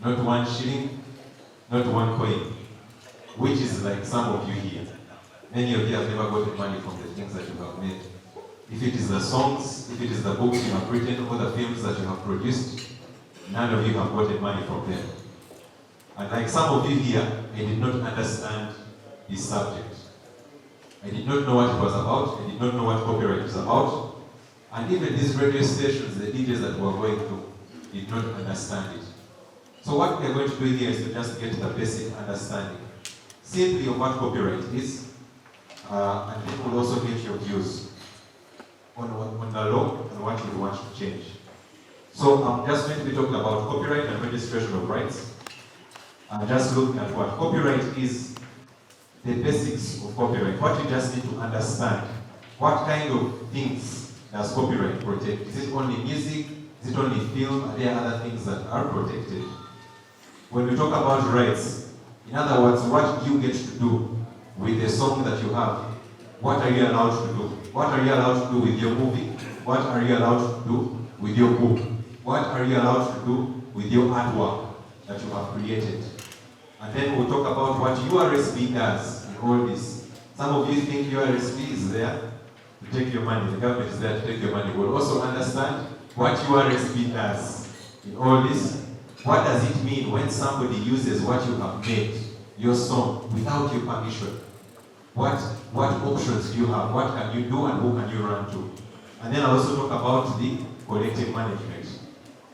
Not one shilling, not one coin, which is like some of you here. Many of you have never gotten money from the things that you have made. If it is the songs, if it is the books you have written, or the films that you have produced, none of you have gotten money from them. And like some of you here, I did not understand this subject. I did not know what it was about. I did not know what copyright was about. And even these radio stations, the DJs that we were going to, did not understand it. So what we are going to do here is to just get the basic understanding, simply, of what copyright is, and then we'll also get your views on the law and what you want to change. So I'm just going to be talking about copyright and registration of rights. I'm just looking at what copyright is, the basics of copyright, what you just need to understand. What kind of things does copyright protect? Is it only music? Is it only film? Are there other things that are protected? When we talk about rights, in other words, what do you get to do with the song that you have? What are you allowed to do? What are you allowed to do with your movie? What are you allowed to do with your book? What are you allowed to do with your artwork that you have created? And then we'll talk about what URSB does in all this. Some of you think URSB is there to take your money. The government is there to take your money. We'll also understand what URSB does in all this. What does it mean when somebody uses what you have made, your song, without your permission? What options do you have? What can you do and who can you run to? And then I'll also talk about the collective management.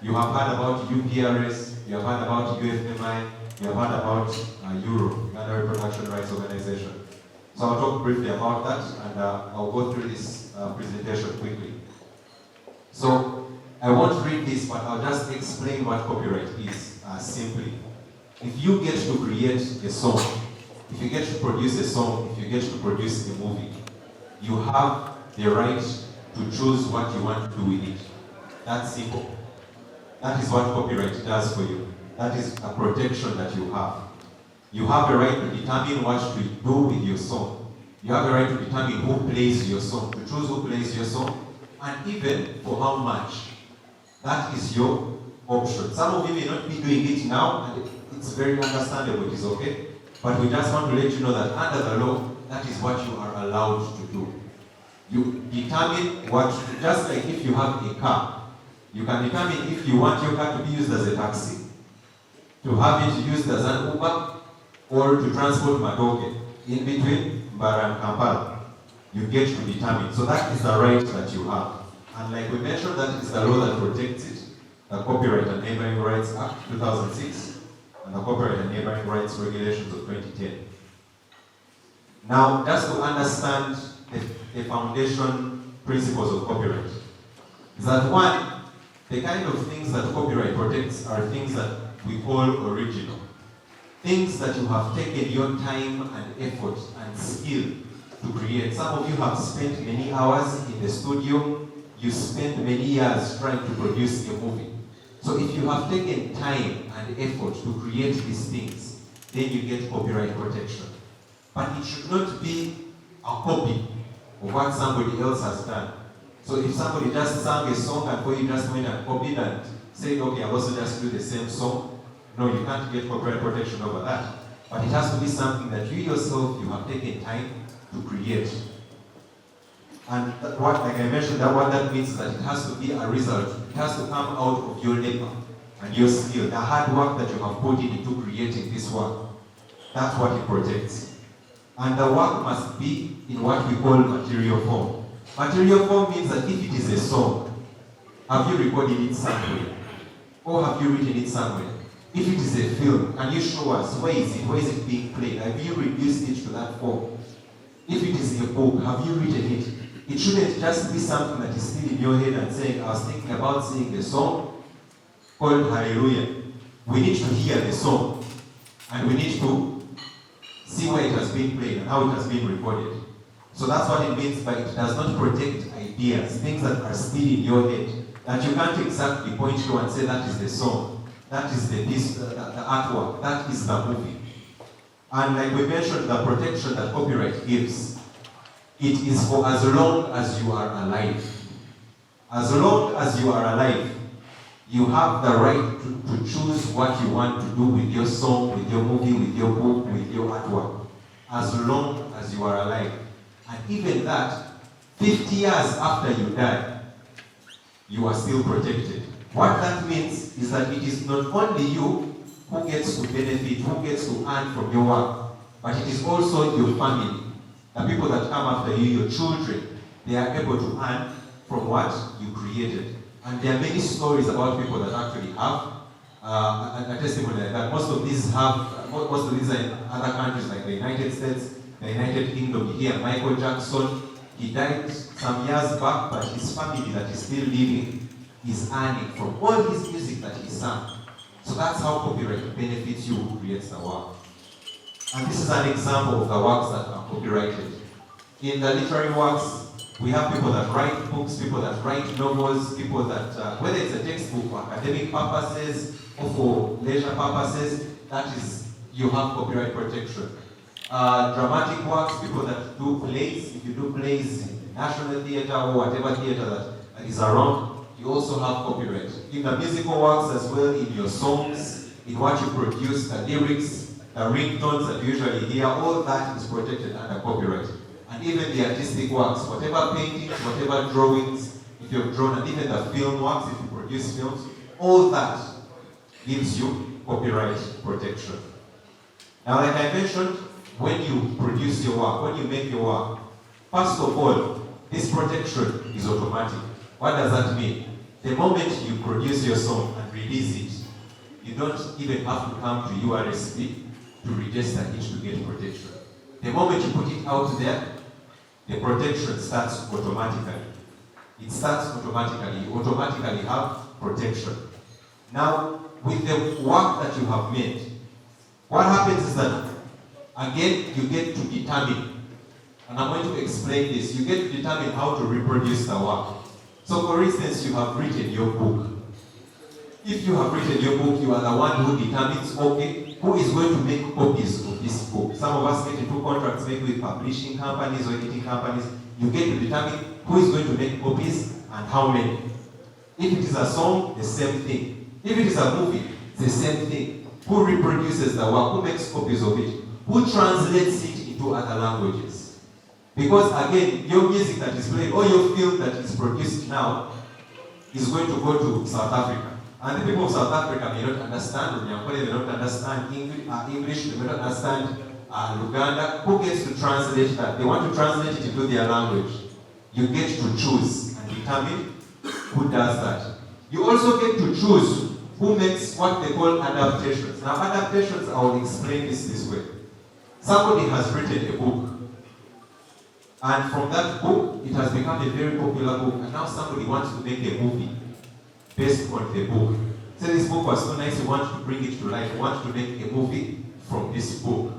You have heard about UPRS, you have heard about UFMI, you have heard about URO, Uganda Reproduction Rights Organization. So I'll talk briefly about that and I'll go through this presentation quickly. So I won't read this, but I'll just explain what copyright is simply. If you get to create a song, if you get to produce a song, if you get to produce a movie, you have the right to choose what you want to do with it. That's simple. That is what copyright does for you. That is a protection that you have. You have a right to determine what to do with your song. You have a right to determine who plays your song, to choose who plays your song, and even for how much. That is your option. Some of you may not be doing it now, and it's very understandable, it is okay. But we just want to let you know that under the law, that is what you are allowed to do. You determine what, just like if you have a car, you can determine if you want your car to be used as a taxi, to have it used as an Uber, or to transport matooke in between Mbarara and Kampala. You get to determine. So that is the right that you have. And like we mentioned, that is the law that protects it, the Copyright and Neighboring Rights Act 2006 and the Copyright and Neighboring Rights Regulations of 2010. Now, just to understand the foundation principles of copyright, is that one, the kind of things that copyright protects are things that we call original. Things that you have taken your time and effort and skill to create. Some of you have spent many hours in the studio, you spent many years trying to produce a movie. So if you have taken time and effort to create these things, then you get copyright protection. But it should not be a copy of what somebody else has done. So if somebody just sang a song and for you just went and copied and said, "Okay, I'll also just do the same song," no, you can't get copyright protection over that. But it has to be something that you yourself, you have taken time to create. And that what, like I mentioned, that what that means is that it has to be a result. It has to come out of your labor and your skill, the hard work that you have put in into creating this work. That's what it protects. And the work must be in what we call material form. Material form means that if it is a song, have you recorded it somewhere? Or have you written it somewhere? If it is a film, can you show us where is it? Where is it being played? Have you reduced it to that form? If it is a book, have you written it? It shouldn't just be something that is still in your head and saying, "I was thinking about singing a song called Hallelujah." We need to hear the song and we need to see where it has been played and how it has been recorded. So that's what it means by it does not protect ideas, things that are still in your head, that you can't exactly point to and say that is the song, that is the piece, the artwork, that is the movie. And like we mentioned, the protection that copyright gives, it is for as long as you are alive. As long as you are alive, You have the right to, to choose what you want to do with your song, with your movie, with your book, with your artwork, as long as you are alive. And even that, 50 years after you die, you are still protected. What that means is that it is not only you who gets to benefit, who gets to earn from your work, but it is also your family. The people that come after you, your children, they are able to earn from what you created. And there are many stories about people that actually have a testimony like that. Most of these have, most of these are in other countries like the United States, the United Kingdom. Here, Michael Jackson, he died some years back, but his family that is still living is earning from all his music that he sang. So that's how copyright benefits you who creates the work. And this is an example of the works that are copyrighted. In the literary works, we have people that write books, people that write novels, people that, whether it's a textbook for academic purposes or for leisure purposes, that is, you have copyright protection. Dramatic works, people that do plays, if you do plays in the National Theatre or whatever theatre that is around, you also have copyright. In the musical works as well, in your songs, in what you produce, the lyrics, the ringtones that you usually hear, all that is protected under copyright. And even the artistic works, whatever paintings, whatever drawings, if you've drawn, and even the film works, if you produce films, all that gives you copyright protection. Now, like I mentioned, when you produce your work, when you make your work, first of all, this protection is automatic. What does that mean? The moment you produce your song and release it, you don't even have to come to URSB to register it to get protection. The moment you put it out there, the protection starts automatically. It starts automatically. You automatically have protection. Now, with the work that you have made, what happens is that, again, you get to determine, and I'm going to explain this, you get to determine how to reproduce the work. So, for instance, you have written your book. If you have written your book, you are the one who determines, okay, who is going to make copies of this book. Some of us get into contracts maybe with publishing companies or editing companies. You get to determine who is going to make copies and how many. If it is a song, the same thing. If it is a movie, the same thing. Who reproduces the work? Who makes copies of it? Who translates it into other languages? Because again, your music that is played or your film that is produced now is going to go to South Africa. And the people of South Africa may not understand Runyankole, they may not understand English, they may not understand Luganda. Who gets to translate that? They want to translate it into their language. You get to choose and determine who does that. You also get to choose who makes what they call adaptations. Now, adaptations, I will explain this way. Somebody has written a book. And from that book, it has become a very popular book. And now somebody wants to make a movie based on the book. Say this book was so nice, you want to bring it to life. You want to make a movie from this book.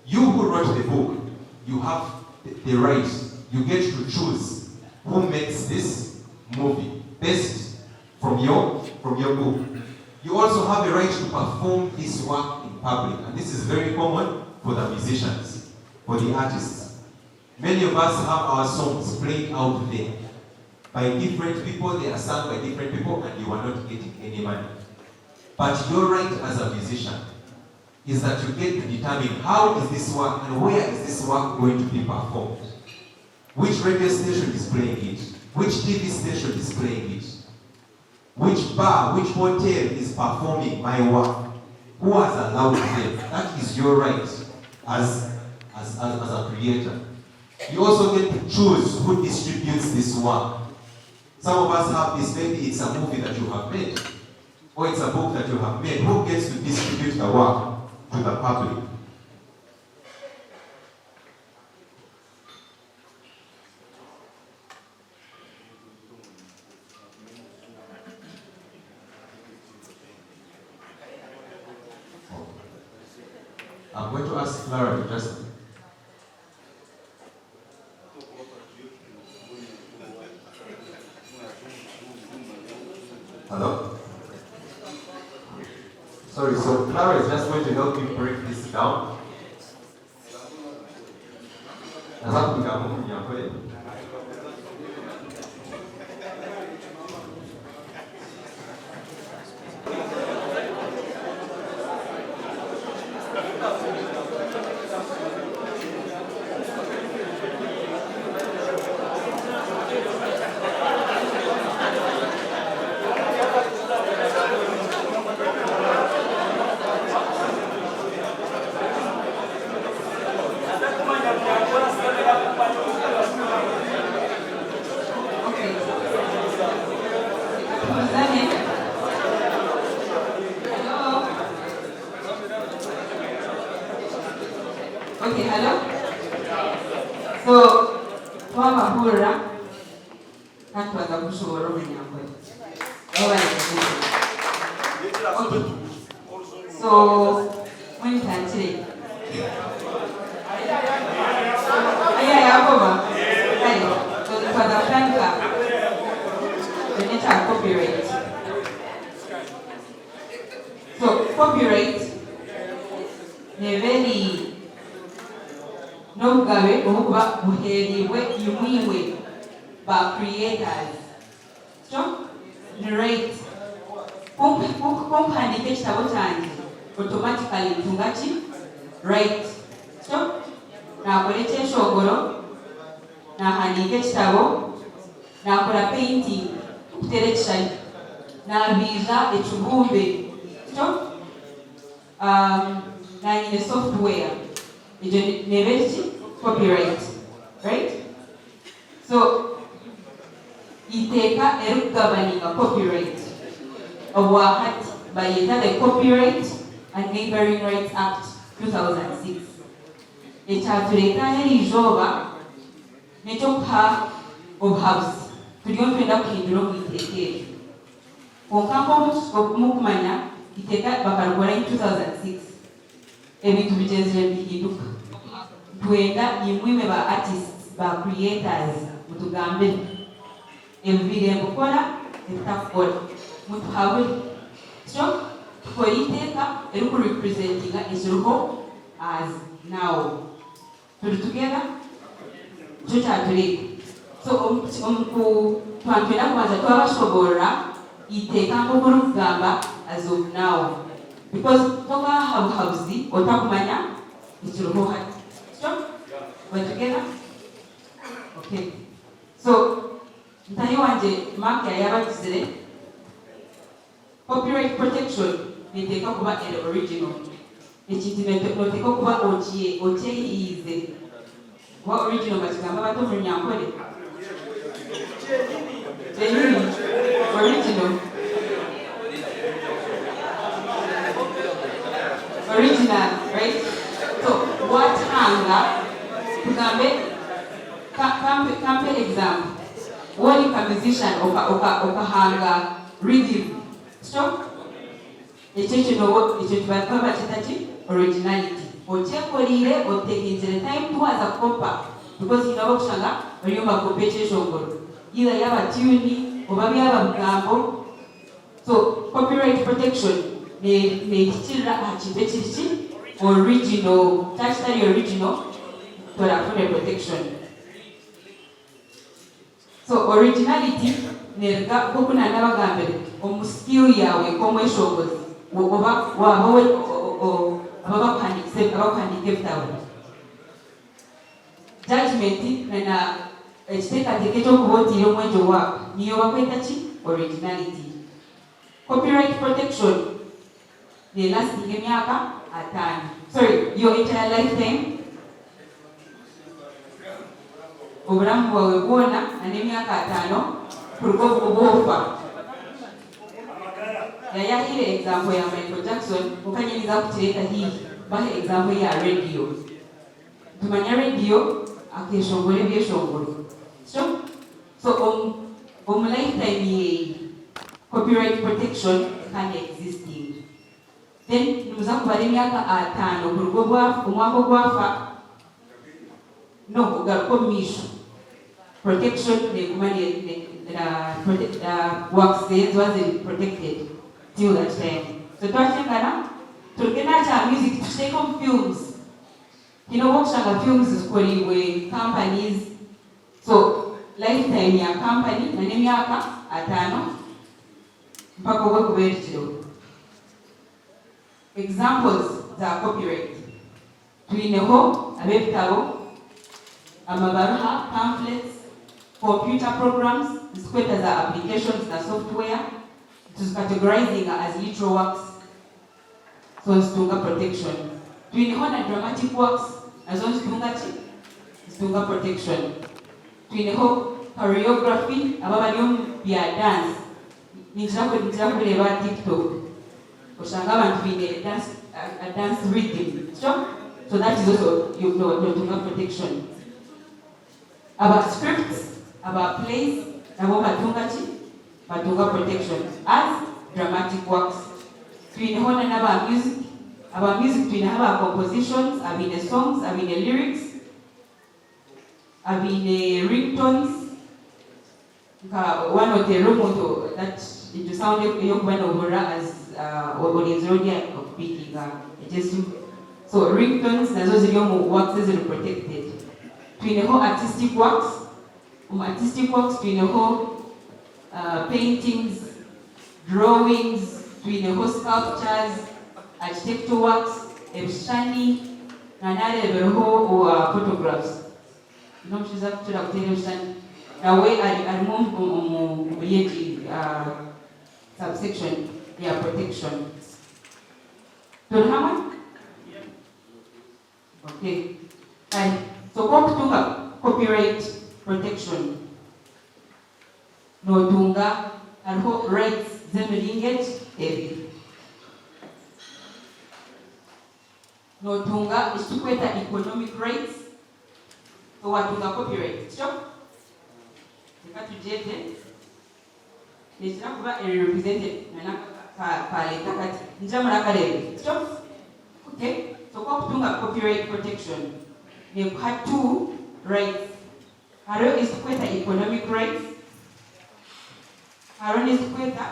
You who wrote the book, you have the right. You get to choose who makes this movie based from your book. You also have a right to perform this work in public. And this is very common for the musicians, for the artists. Many of us have our songs played out there by different people. They are sung by different people, and you are not getting any money. But your right as a musician is that you get to determine how is this work and where is this work going to be performed. Which radio station is playing it? Which TV station is playing it? Which bar, which hotel is performing my work? Who has allowed them? That is your right as a creator. You also get to choose who distributes this work. Some of us have this, maybe it's a movie that you have made, or it's a book that you have made. Who gets to distribute the work to the public? I'm going to ask Clara to just... Hello? Sorry, so Clara is just going to help me break this down. Okay, hello? So, twabahurira kandi twaza kushoboora Orunyankore. Okay. So, mwentangire. Aya yakoba. Kale, so twaza kutandika ekya copyright. So, copyright neeba eri n'obugabe obukuba buheereirwe imwe ba creators. So, ni right. Kumpandiika ekitabo kyangye, automatically ntunga ki? Right. So, nakora ekyeshongoro, nahandiika ekitabo, nakora painting, okuteera ekishushani, nabiija ekibumbe. So, nanyine software egyo neeba eri ki? Copyright. Right? So, iteeka erikugoverninga copyright obwahati bayeta the Copyright and Neighboring Rights Act 2006. Ekyatureeta aha eri izooba n'eky'okuha obuhabuzi turiyo nitwenda kuhindura omu iteeka eryo. Kwonka nk'oku mukumanya, iteeka bakarikora in 2006, ebintu bigyenzire nibihinduka. Nitwenda imwe ba artists, ba creators mutugambire ebibaire nibikora, ebitakukora, mutuhabure. So tukore iteeka erikurepresentinga ekiriho as now. Turi together? Nikyo kyatureeta. So omu ku twaba nitwenda kubanza twabashoboorora eiteeka nk'oku ririkugamba as of now. Because tokaaha buhabuzi otakumanya ekiriho hati. Sityo? We're together? Okay. So mutahi wangye Mark yaayabagizire, copyright protection neeteekwa kuba eri original. Ekintu nooteekwa kuba okyehiize. Kuba original bakigamba bata omu Runyankore? Kyenyini? Original. Original, right? So waakihanga, tugambe kampe kampe example. Waaba ori nka musician okahanga rhythm, sityo? Ekyo ekyo nooba ekyo nibarikuba nibakyeta ki? Originality. Okyekoreire, otekinzire time tiwaaza kukopa because haine obu orikushanga bariyo nibakopa ekyeshongoro either yaaba tune oba byaba bigambo. So copyright protection neehikirira aha kintu ekiri ki? Original. Kyaba kitari original, torafune protection. So originality neruga nkoku nanabagambire omu skill yaawe nk'omweshongozi oba waaba abo abakuhandiikisa abakuhandiika ebitabo. Judgement na na ekiteekateeko eky'okuba otiire omwegyo work niyo bakweta ki? Originality. Copyright protection ne lastinga emyaka ataano, sorry your entire lifetime, oburamu bwawe bwona na n'emyaka ataano kuruga obu ofa. Yayahaire example ya Michael Jackson kwonka nyowe ninza kukireeta haihi mbahe example ya radio. Nitumanya radio akeshongora ebyeshongoro so So omu lifetime yeyi copyright protection ekaba existing then nimuza kubara emyaka ataano kuruga omwaka ogwafa no ogaruka omu maisho protection neguma works zeye niziba ziri protected till that time. So twakyengana turuge naha kya music tukiteeke omu films. Haine obu orikushanga films zikoriibwe companies so lifetime ya company na n'emyaka ataano mpaka obu erikuba erigireho. Examples za copyright twineho ab'ebitabo, amabaruha, pamphlets, computer programs eziturikweta za applications na software nituzicategorizinga as literal works. So nizitunga protection. Twineho na dramatic works nazo nizitunga ki? Nizitunga protection. Twineho choreography abo abari omu bya dance ningira ningira kureeba aha TikTok oshanga abantu baine a dance a dance rhythm, tikyo? So that is also you no notunga protection. Aba scripts, aba plays nabo batunga ki? Batunga protection as dramatic works. Twineho na n'aba music, aba music twineho aba compositions, abaine songs, abaine lyrics, abaine ringtones, nka waaba nooteerera omuntu that egyo sound ey'okuba noohurira as orinzire ori okupiikinga egyo esimu. So ringtones nazo ziri omu works eziri protected. Twineho artistic works, omu artistic works twineho paintings, drawings, twineho sculptures, architectural works, ebishushani, na naareebireho photographs. N'omushaija arikukira kuteera ebishushani nawe arimu omuri egi subsection ya protection. Turi hamwe? Okay. Kare, so ku orikutunga copyright protection, nootunga hariho rights z'emiringo egi ebiri. Nootunga eki turikweta economic rights, so waatunga copyright, tikyo? Reka tugyete. Nekira kuba eri represented na naka ka letter kati ningira murakareeba tikyo? Okay so ku okutunga copyright protection nekuha two rights hariho ezitukweta economic rights hariho nezitukweta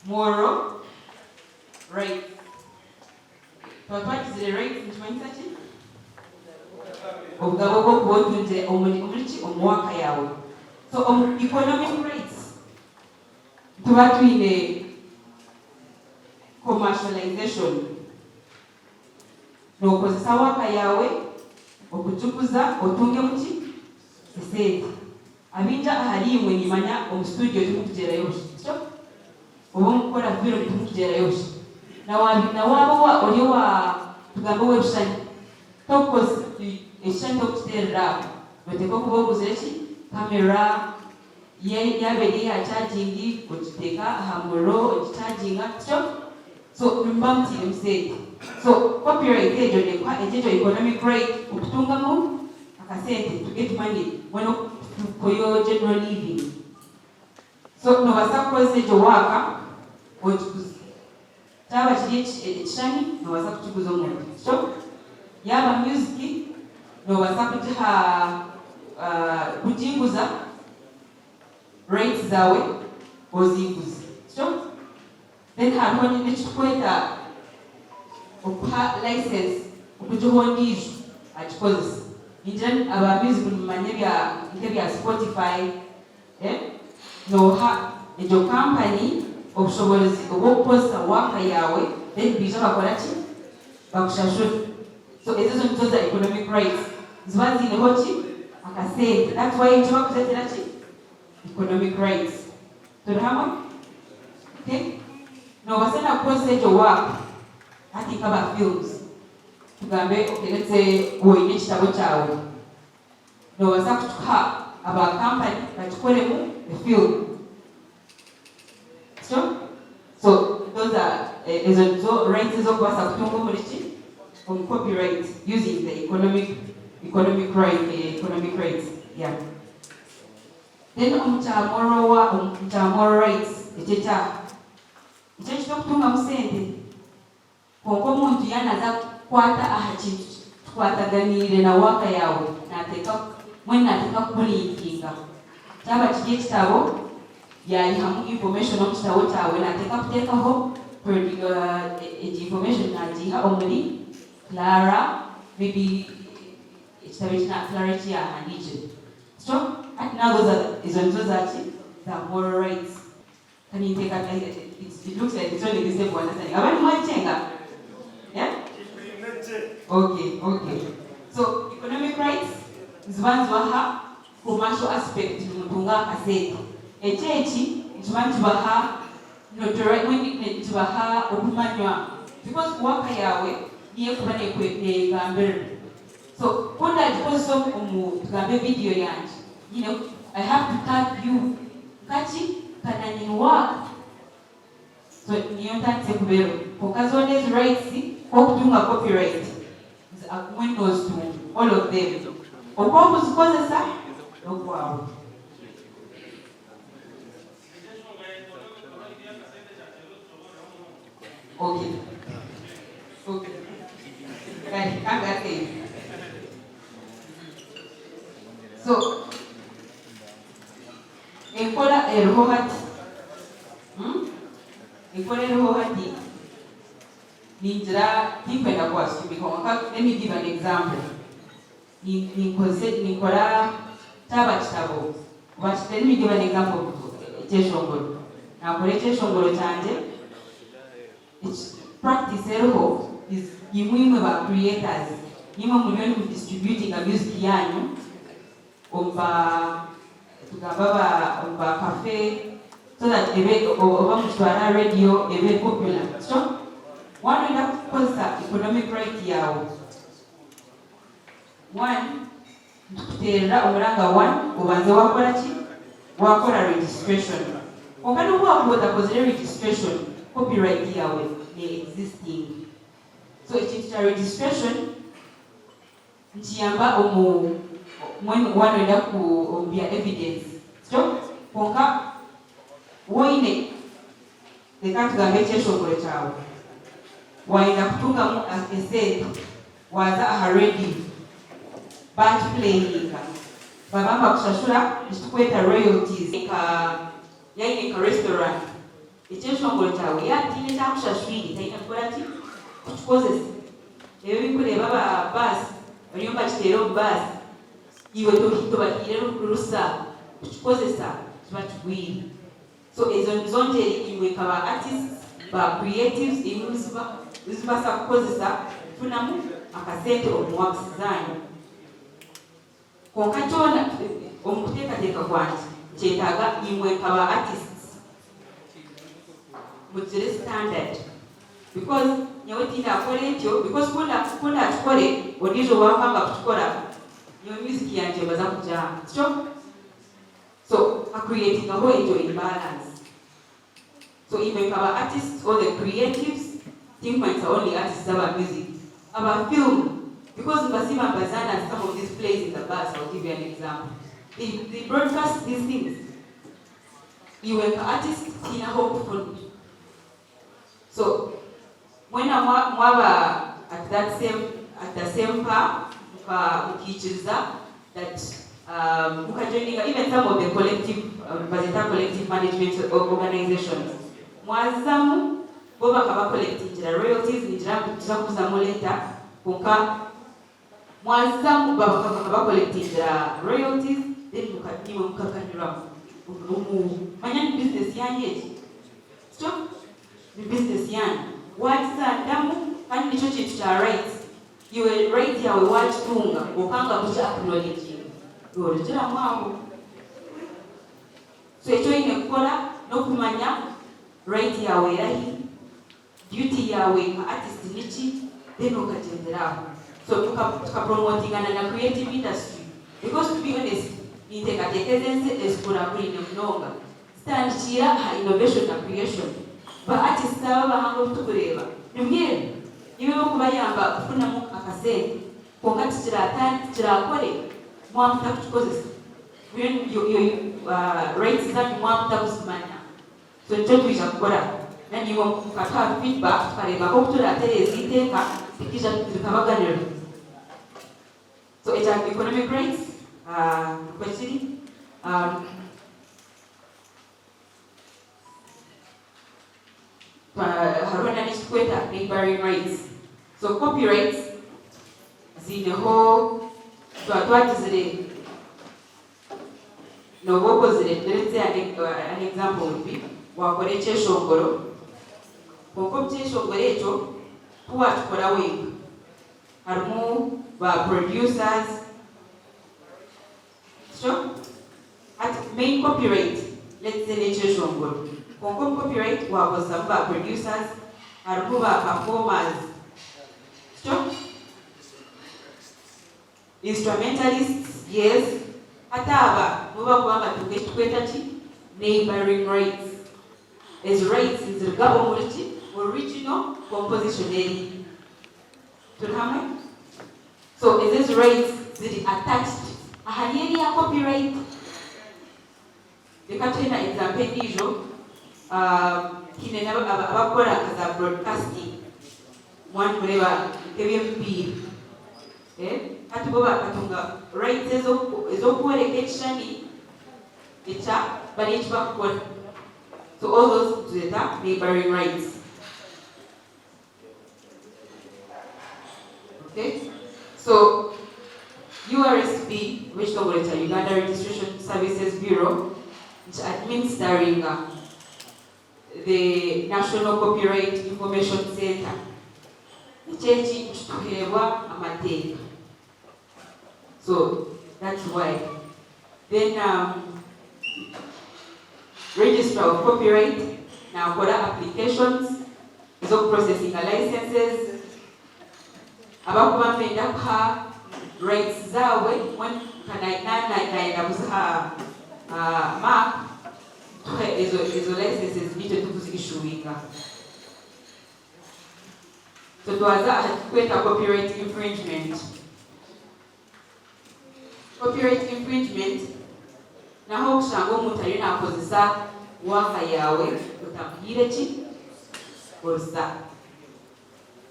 moral rights Twaba twagizire rights nikimanyisa ki? Obugabe obw'okuba otungire omuri omuri ki? Omu work yaawe. So omu economic rights nituba twine commercialization. Nookozesa work yaawe okugiguza otungemu ki? Esente. Abaingi ahariimwe nimanya omu studio timukugyerayo busha, tikyo? Oba omukukora film timukugyerayo busha. Na na waaba owa ori owa tugambe ow'ebishushani, tokukozesa ekishushani tokukiteerera aho. Noteekwa kuba oguzire ki? Camera, yaaba eri eya charging ogiteeka aha muriro ogichaginga, tikyo? So nimuba mutairemu sente. So copyright egyo nekuha egyo egyo economic right okutungamu akasente to get money mbwenu for your general living. So nobaasa kukozesa egyo work ogiguze. Kyaba kiri ekishushani nobaasa kukiguza omuntu, tikyo? Yaaba music nobaasa kugiha kugiguza rights zaawe oziguze, tikyo? Then hariho n'ekiturikweta okuha license okugiha ondiijo agikozese. Ningira aba music nimumanya ebya nk'ebya Spotify, eh, nooha egyo company obushoboorozi obw'okukozesa work yaawe then baija bakora ki? Bakushashura. So ezo ezo nizo za economic rights. Niziba ziineho ki? Akasente. That's why nikyo bakuzeetera ki? Economic rights. Turi hamwe? Okay. Noobaasa na kukozesa egyo work hati nk'aba films. Tugambe okay let's say oine ekitabo kyawe, noobaasa kukikuha aba company bakikoremu a film. Tikyo? So those are ezo nizo rights ezi orikubaasa kutunga omuri ki? Omu copyright using the economic economic right economic rights yeah. Then omu kya moral wa omu kya moral rights ekyo ekya ekyo ekitokutungamu sente kwonka omuntu yaaba naaza kukwata aha kintu kikwataganiire na work yaawe nateeka mbwenu nateeka kukulinkinga kyaba kiri ekitabo yaihamu information omu kitabo kyawe nateeka kuteekaho egi information nagiiha omuri Clara maybe ekitabo eki Clara eki yahandiikire. So hati nago ezo nizo zaki za moral rights kaninteeka it looks like it's only this level understanding abandi mwakyenga yeah okay okay so economic rights niziba nizibaha commercial aspect nimutunga akasente eki eki nikiba nikibaha nikibaha okumanywa because work yawe niyo ekuba neyegambirira. So ku ndagikozesa omu tugambe video yangye nyine I have to tag you nkaki nka na nyini work so niyo ntandikise kubeeraho kwonka zoona ezi rights ku okutunga copyright Mbwenu nozitunga all of them. Oku orikuzikozesa n'okwawe. Okay. Okay. Kare kangateyo. So enkora eriho hati. Hmm? Enkora eriho hati ningira tinkwenda kuassuminga kwonka let me give an example. Ninkoze ninkora kyaba kitabo oba let me give an example ekyeshongoro. Nakora ekyeshongoro kyangye practice eriho is imwe imwe ba creators nimwe muriyo nimu distributinga music yanyu omu ba tugambe aba omu ba cafe so that ebe oba mugitware aha radio ebe popular so waaba noyenda kukozesa economic right yaawe one nitukuteerera omuranga one obanze wakora ki wakora registration kwonka nobu wakuba otakozire registration copyright yaawe ne existing so ekintu kya registration Nikiyamba omu mbwenu waaba noyenda ku omu bya evidence sityo? Kwonka woine reka tugambe ekyeshongoro kyawe wayenda kutungamu esente waza aha radio bakipuleyinga baba nibakushashura ekitukweta royalties nka yaine nka restaurant Ekyeshongoro kyawe yaaba tihaine eki akushashwire taine kukora ki? Kukikozesa. Ebi ebirikureeba aba baasi bariyo nibakiteera omu baasi, iwe tobahaire rusa kukikozesa kiba kigwire. So ezo nizo ngyeri imwe nka ba artists, ba creatives imwe muzibaasa kukozesa kufunamu akasente omu works zaanyu. Kwonka kyona omu kuteekateeka kwangye nikyetaaga imwe nka ba artists mugire standard because nyowe tindakore ntyo because ku ndakikore ondiijo wakwanga kukikora nyowe music yangye mbaza kugyanga tikyo? So ha creatingaho egyo imbalance. So imwe nka ba artists or the creatives tinkumanyisa only artists aba music, aba film because nibasiiba nibazaana some of these plays in the bus, I will give you an example they, they broadcast these things iwe nka artist tihaine ahokufuna so mwena mwaba at that same at the same par mukaikiriza that mukajoininga even some of the collective bazeta collective management organizations mwazamu bo bakaba collectingira royalties ningira ngu nituza kuzamu later kwonka mwazamu bakaba collectingira royalties then imwe mukakanyurwa omu manya ni business yanyu egi sityo ni business yanyu wagizaaniramu kandi nikyo kintu kya right Iwe right yawe wagitunga okanga kugi acknowledginga norugiramu aho. So eki oine kukora nokumanya right yawe erahi, duty yawe nka artist niki then okagyendera aho. So tuka promotingana na creative industry because to be honest ninteekateeka ezi ensi ezikurakurine munonga zitandikiire aha innovation na creation. Ba artists aba abahanga obu tukureeba nibwenu nibo bokubayamba kufunamu akasente kwonka tikirakore mwaba mutakukikozesa mbwenu rights zanyu mwaba mutakuzimanya so nikyo twija kukora nanaimwe mukatuha feedback tukareeba nkoku turatereeza eiteeka rikaija rikabaganira. So ekya economic rights nikwo kiri. Hariho na n'ekiturikweta neighboring rights. So copyrights ziineho twaba twagizire nooba okozire let's say an example would be waakora ekyeshongoro kwonka omu kyeshongoro ekyo tiwaakikora wenka harimu ba producers Sho hati main copyright let's say n'ekyeshongoro kwonka omu copyright wakozesamu ba producers harimu ba performers sho instrumentalists yes hati aba nibo bakuba nibatunga ekitukweta ki neighboring rights ezi rights niziruga omuri ki original composition eri turi hamwe? So ezo ezi rights ziri attached ahari eriya copyright. Reka tuhe na example endiijo, haine n'abakukora nka za broadcasting, mwaba nimureeba nk'eby'emipiira, hati bo bakatunga rights ez'okworeka ekishushani ekya bariya eki bakukora. So all those nituzeeta neighbouring rights. Okay? So, URSB, oba ekitongore kya Uganda Registration Services Bureau, niki administeringa the National Copyright Information Centre. Eki eki nikituheebwa amateeka. So, that's why. Then um, Registrar of Copyright nakora applications ez'okuprocessinga licenses, abakuba nibenda kuha rights zaabwe mbwenu nka nayenda kuziha Mark tuhe ezo ezo licenses nitwe tukuzi issuinga. So twaza aha kirikwetwa copyright infringement. Copyright infringement naho okushanga omuntu ariyo nakozesa work yaawe otamuhaire ki? Orusa.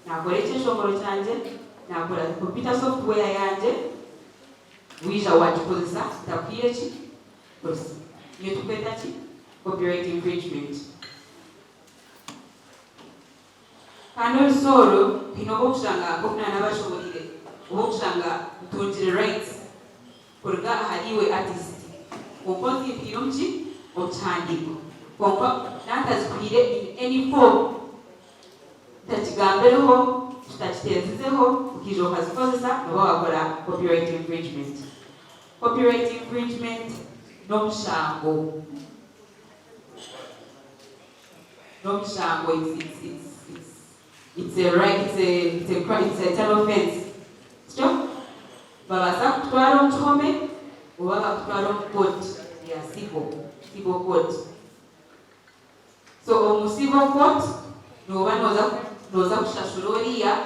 Nakora ekyeshongoro kyangye, nakora computer software yangye, waija wagikozesa ntakuhaire ki? Orusa. Niyo turikweta ki? Copyright infringement. Kandi orusa oru haine obu orikushanga nk'oku naanabashoboreire, obu orikushanga otungire rights kuruga ahari iwe artist kwonka ozimpaire omu ki? Omu kihandiiko. Kwonka naatazikuhaire in any form, tutakigambireho, tutakiteezizeho, okaija okazikozesa nooba waakora copyright infringement. Copyright infringement n'omushango. N'omushango it's it's it's it's it's a right it's a it's a crime it's a it's an offence kityo babaasa kukutwara omu kihome oba bakutwara omu court ya civil civil court so omu civil court nooba nooza nooza kushashura oriya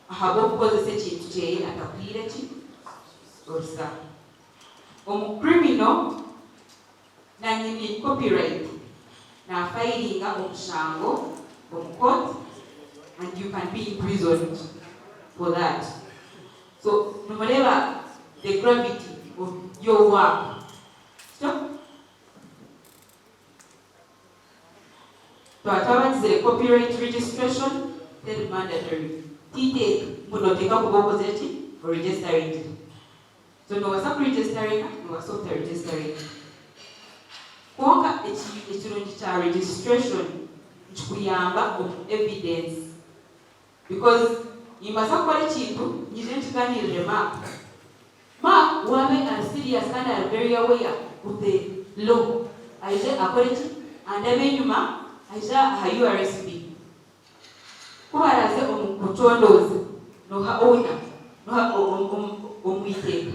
ahabw'okukozesa ekintu kyeye atakuhaire ki orusa. Omu criminal na nyini copyright na filinga omushango omu court and you can be imprisoned for that. So nimureeba the gravity of your work. Sityo? Twaba twabagizire copyright registration teri mandatory, titeeka ngu noteekwa kuba okozire ki? Oregestaringire. So nobaasa kuregestaringa nobaasa obutaregestaringa. Kwonka ekirungi kya registration nikikuyamba omu evidence because nimbaasa kukora ekintu nyije nkiganirire Mark, Mark waabe ari serious kandi ari very aware of the law aije akore ki? Andabe enyima aije aha URSB. Ku baraaze omu kucondooza, nooha owner, nooha omu iteeka?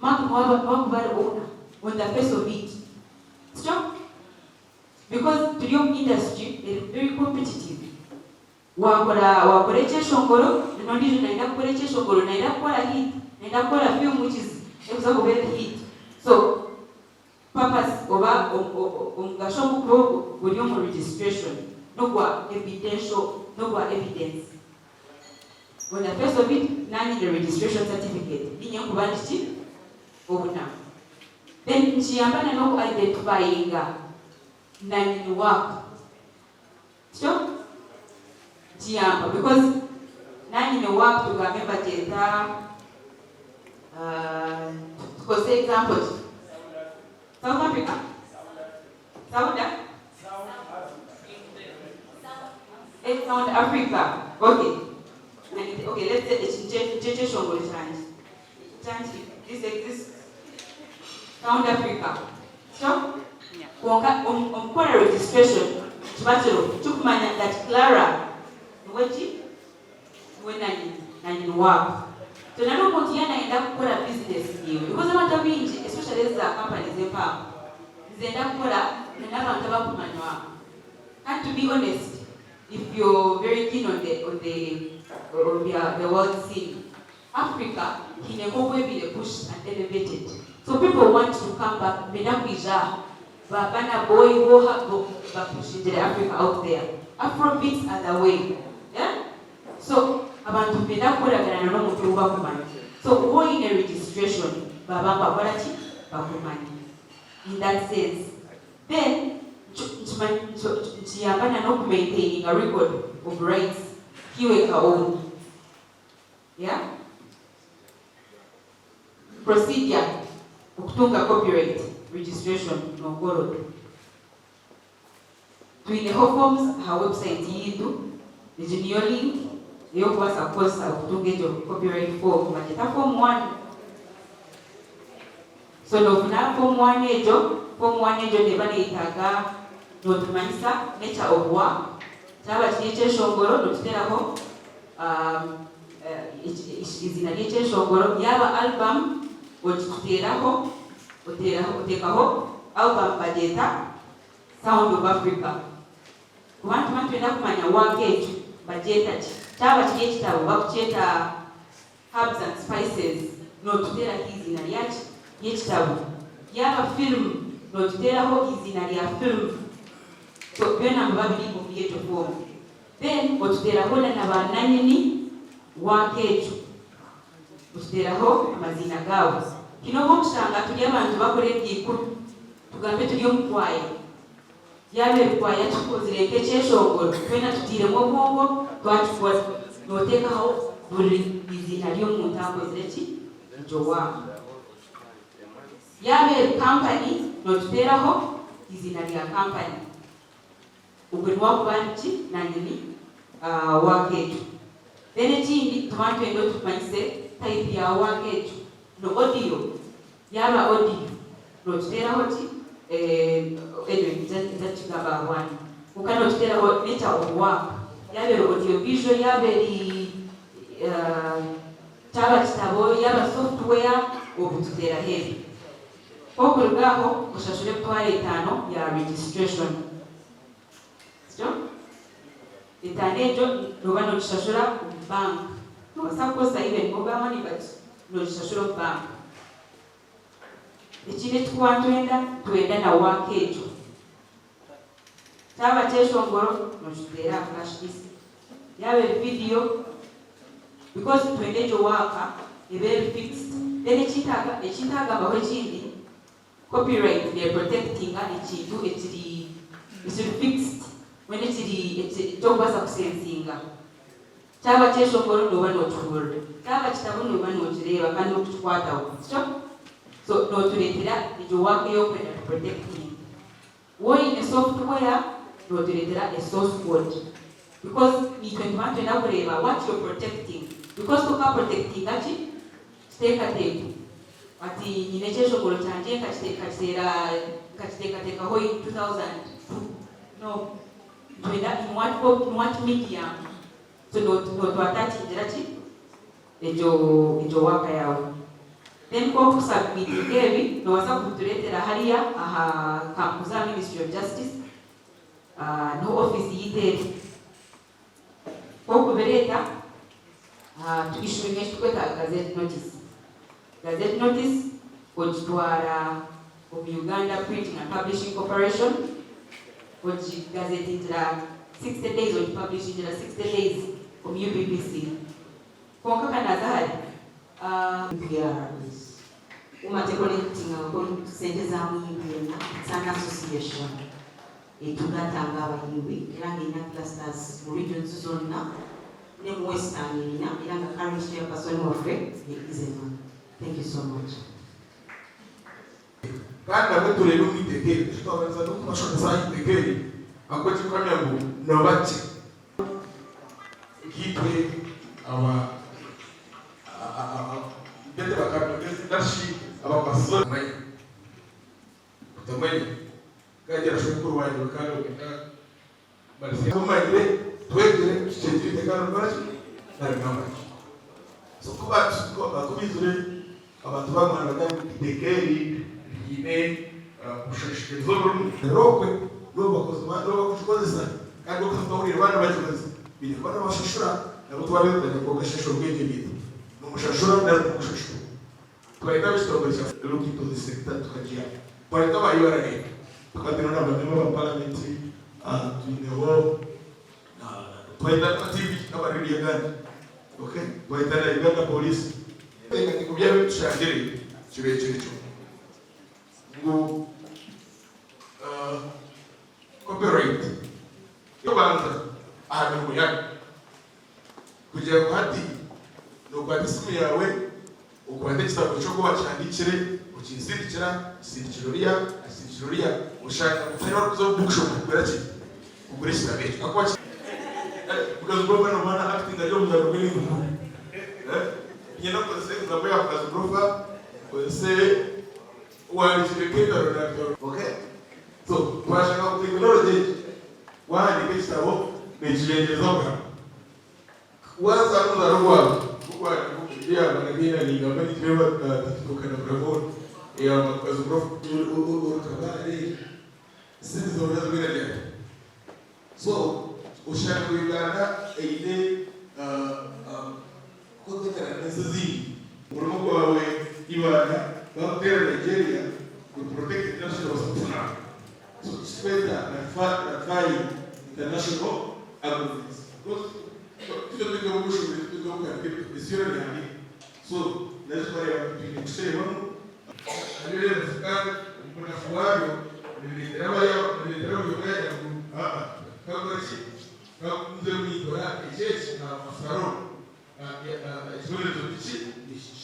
Mark niwe arikuba ari owner on the face of it. Tikyo? Because turi omu industry eri very competitive. Waakora waakora ekyeshongoro, then ondiijo nayenda kukora ekyeshongoro, nayenda kukora hit, nayenda kukora film which is erikuza kuba eri hit. So Purpose oba omugasho omukuru ogu guri omu registration n'ogwa evidential n'ogwa evidence. On the face of it na nyine registration certificate ninye nkuba ndi ki? Owner. Then nikiyamba na n'oku identifyinga nanyini work. Kityo nikiyamba because nanyine work tugambe nibagyeta tukozese example ki? South Africa? Sauda? Sound Africa okay okay let's say eki nikyo ekyeshongoro kyangye kyangye this exists Sound Africa Kityo? Kwonka omu kukora registration nikiba kiriho kirikumanya that Clara niwe ki? Niwe nanyini, nanyini waako. So na n'omuntu yaaba nayenda kukora business naiwe because abantu abaingi especially ezi za companies empango nizenda kukora na n'abantu abakumanywa. Kandi to be honest if you're very keen on the on the. Omu bya the world scene. Africa haine nk'oku ebaire pushed and elevated so people want to come back nibenda kwija aha ba Burna Boy boha bo bapushingire Africa out there. Afro beats are the way eh so abantu nibenda kukoragana na n'omuntu ou bakumanya so waaba oine registration baba nibakora ki bakumanya in that sense. Then nikiyamba na n'oku maintaininga record of rights iwe nka owner. Yeah? Procedure okutunga copyright registration nokora ota? Twineho forms aha website yitu, egi niyo link ey'okubaasa kukozesa okutunga egyo copyright form, bagyeta form one. So nofuna form one egyo, form one egyo neeba neyetaaga notumanyisa nature of work, kyaba kiri ekyeshongoro nokiteraho eiziina ry'ekyeshongoro, yaaba album ogituteeraho, oteekaho album bagyeta Sound of Africa. Kuba nituba nitwenda kumanya work egyo bagyeta ki, kyaba kiri ekitabo bakukyeta Herbs and Spices notuteeraho eiziina ryaki? Ry'ekitabo. Yaaba film notuteeraho eiziina rya film. So byona nibiba biri omuri egyo form. Then otuteeraho na na ba nanyini work egyo. Otuteeraho amaziina gaabo. Haine obu orikushanga turi abantu bakora ebyaikuru, tugambe turi omu kwaya. Yaaba eri kwaya tukozire nk'ekyeshongoro, twena tutairemu obwongo twakikora. Nooteekaho buri iziina ry'omuntu akozire ki? Egyo waaka. Yaaba eri kampani, nootuteeraho eiziina rya kampani. Ogwe niwe akuba ari ki? Nanyini waaka egyo. Then ekindi, nituba nitwenda otumanyise type ya waaka egyo. Ni audio? Yaaba audio notuteeraho ki? Anyway ninza kukigamba aha bwanyu. Kwonka notuteeraho nature of work. Yaaba eri audio visual, yaaba eri kyaba kitabo, yaaba software, obututeeraho ebyo. Ku okuruga aho oshashure emitwaro etaano ya registration. Sityo? Etaano egyo nooba noogishashura omu bank. Noobaasa kukozesa even mobile money but noogishashura omu bank. Ekindi eki turikuba nitwenda, nitwenda na work egyo. Kyaba kyeshongoro, nookiteera aha flash disk. Yaaba eri video, because nitwenda egyo work ebe eri fixed. Then eki ntaagambaho ekindi, Copyright ne protectinga ekintu ekiri ekiri fixed mbwenu ekiri ekyokubasa kusensinga. Kyaba kyeshongoro noba nokihurira, kyaba kitabo noba nokireeba kandi nokukikwataho, sikyo? So noturetera egyo work eyokwenda tu protectinge. Woine software noturetera a source code because nitwe nituba nitwenda kureeba what you're protecting because toka protectinga ki? Kiteekateeko. Ati nyine ekyeshongoro kyangye nkakiteekateekaho in 2002. No. Nitwenda in what form, in what medium. So notu attachingira ki? Egyo egyo work yaawe. Then ku orikusubmitinga ebi, noobaasa kubitureetera hariya aha kampuza aha Ministry of Justice, niho ofiisi yaitu eri. Ku orikubireeta, tu issuinga eki turikweta gazette notice. Gazette notice ogitwara omu Uganda Printing and Publishing Corporation, ogigazetingira 60 days, ogipublishingira 60 days omu UPPC. Kwonka ka naaza hare. UPRS. UMA tecollectingako sente za muyimbi yenna, it's an association etugatta ng'abayimbi era ng'erina clusters mu regions zonna ne mu Western erina era nga current chairperson waffe ye Izeman. Thank you so much. Kandi nabwo tureebe omu iteeka eri, nikyo twabandiza n'okubashomesa aha iteeka eri, ahabw'okuba ekirikuhamya ngu nooba gye. Nkaitwe aba mbete nari shi abakwasize otamanya, otamanya nkagira shwenkuru wangye bakaba nibenda marisya tumanyire twegire tukyegire iteeka nirikora ki narigamba ki so ku baizire abantu bamwe nibagira ngu iteeka eri riine obushonshokereza oburimu. Reero okwe n'obu bakugikozesa kandi okutahurira baaba nibagikozesa baine kuba nibabashashura. Nabo twabeeta nyakogashesha obwengye bwaitu. Nimushashura nari timukushashura? Twayeta ab'ekitongore kya Look into the sector tukagiha. Twayeta aba URA tukateeraho na ba member ba parliament, twineho na twayeta n'aba TV n'aba radio agandi. Okay, twayeta na Uganda Police. Ebiteekateeko byabo ebi tushangire kibeekire kimwe ngu copyright y'okubanza aha mirimo yaanyu. Kugira ngu hati nookwata esimu yaawe, okwata ekitabo ky'ogu owaakihandiikire, okinsindikira, nkisindikira oriya, akisindikira oriya, oshanga ngu tihariho orikuza omu bookshop kugura ki? Kugura ekitabo ekyo. Ahakuba ki? Mukazi Grover nooba na acting ari omuzaano gw'ebintu bikuru. Niinyenda nkozese example ya Mukazi Grover, nkozese owahandiikire nk'engaro na. Okay? So, twashanga ngu tekinology egi, Wahandiika ekitabo nekirengyeza obuhame. Waza n'omuzano gwawe gw'okuhandiika omu eya Magazine ningamba ningireeba TikTok na Bravon eya Mukazi Prof Orukabare sente zoona zibwine ryari. So oshanga ngu Uganda eine kukotekana n'ensi ezindi. Omurimo gwawe Ibanda bakuteera Nigeria guri protected international bakufunaho. So ekitweta ratifying international agreements because twine twine obushobezi twine obuhandika ebitabo ensi yoona nehandika so nazo twareeba ngu twine kushebamu. Hariyo ebifu kandi omubunafu bwabyo nibireetera nibireetera buri omwe yagira ngu aa kakora ki kakunze ninkora eki eki after all ekibonerezo niki niki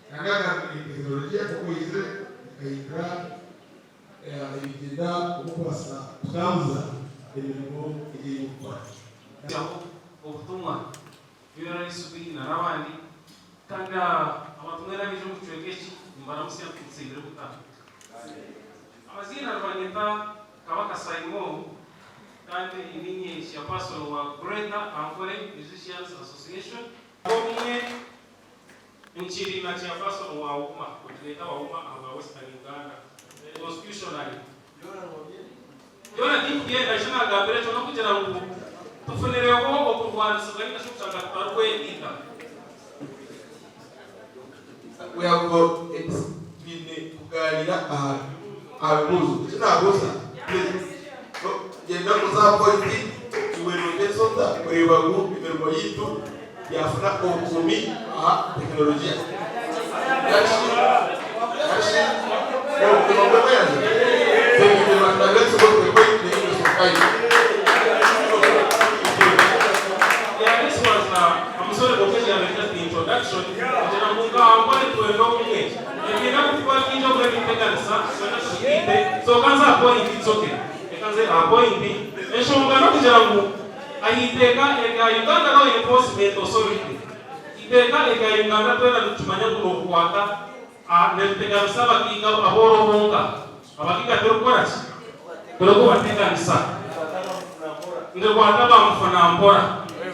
kandi agamba ngu tekinologiya oku eizire ekahindura Nibigyenda omukubaasa kutambuza emirimo egi ei orikukora. Aho obutumwa URSB na n'abandi kandi abantu mwena abaija omu kicweka eki nimbaramutsya nti musiibire muta? Amaziina nibanyeta Kabaka Saymore kandi ninye chairperson wa Greater Ankole Musicians Association. Obumwe Nkiri na chairperson wa UMA, otubeeta aba UMA ahabwa Western Uganda constitutionally. Byona tinkubyenda, eki nagambira ekyo n'okugira ngu tufunireho okurwanisibwa ninga shi okushanga tutarikwegaita. We have got a Twine kugaaniira aha aha bibuuzo. Eki naabuuza, please gyenda oze aha point, iwe nooteesa ota kureeba ngu emirimo yaitu Yaafuna obukuumi aha tekinologiya. Yeah, this was I'm sorry Okezie yabaire just the introduction kugira ngu nka Ankole twenda obumwe. Ebiine kutuba bingi obumwe ebirikuteganisa twena tubigaite. So ka nze aha point it's okay. Reka nze aha point. Enshonga n'okugira ngu Aha iteeka erya Uganda Law Enforcement Authority, iteeka erya Uganda twena nitukimanya ngu nokukwata niriteganisa abagaiga abooro bonka. Abagaiga tirikukora ki? Tirikubateganisa. Nirikwata ba mufuna mpora.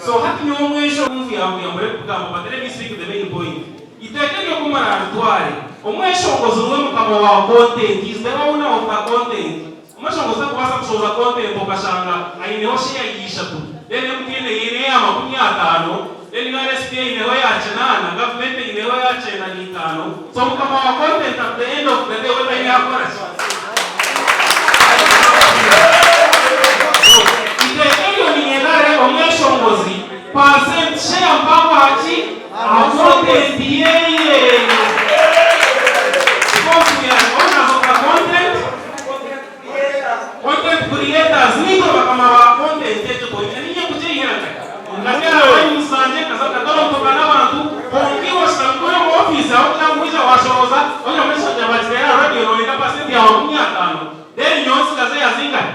So hati nyowe omwesho nvuyanvuya mureke kugamba but let me speak the main point. Iteeka eryo ku muraritware, omweshongozi niwe mukama wa content, he is the owner of the content. Omweshongozi takubaasa kushohoza content okashanga aineho share ya ishatu, then MTN eine eya 50, then URSB eineho eya kinaana, gavumenti eineho eya kyenda na itaano. So mukama wa content at the end of the day we taine yakora ki? So iteeka eryo niinyenda rihe omweshongozi percent share mpango aha ki? Aha content yeye. Because we are owners of the content. Content creators niitwe bakama ba content egyo twonyine niinye nkugyeiha nka nkateera rhymes zangye nkaza nkatorontoka n'abantu kwonka iwe oshutami kuri omu office aho kugira ngu waija washoroza ogira ngu ekishaija bakiteera aha radio noyenda percent ya 50 then nyowe ntsigaze eya zingahi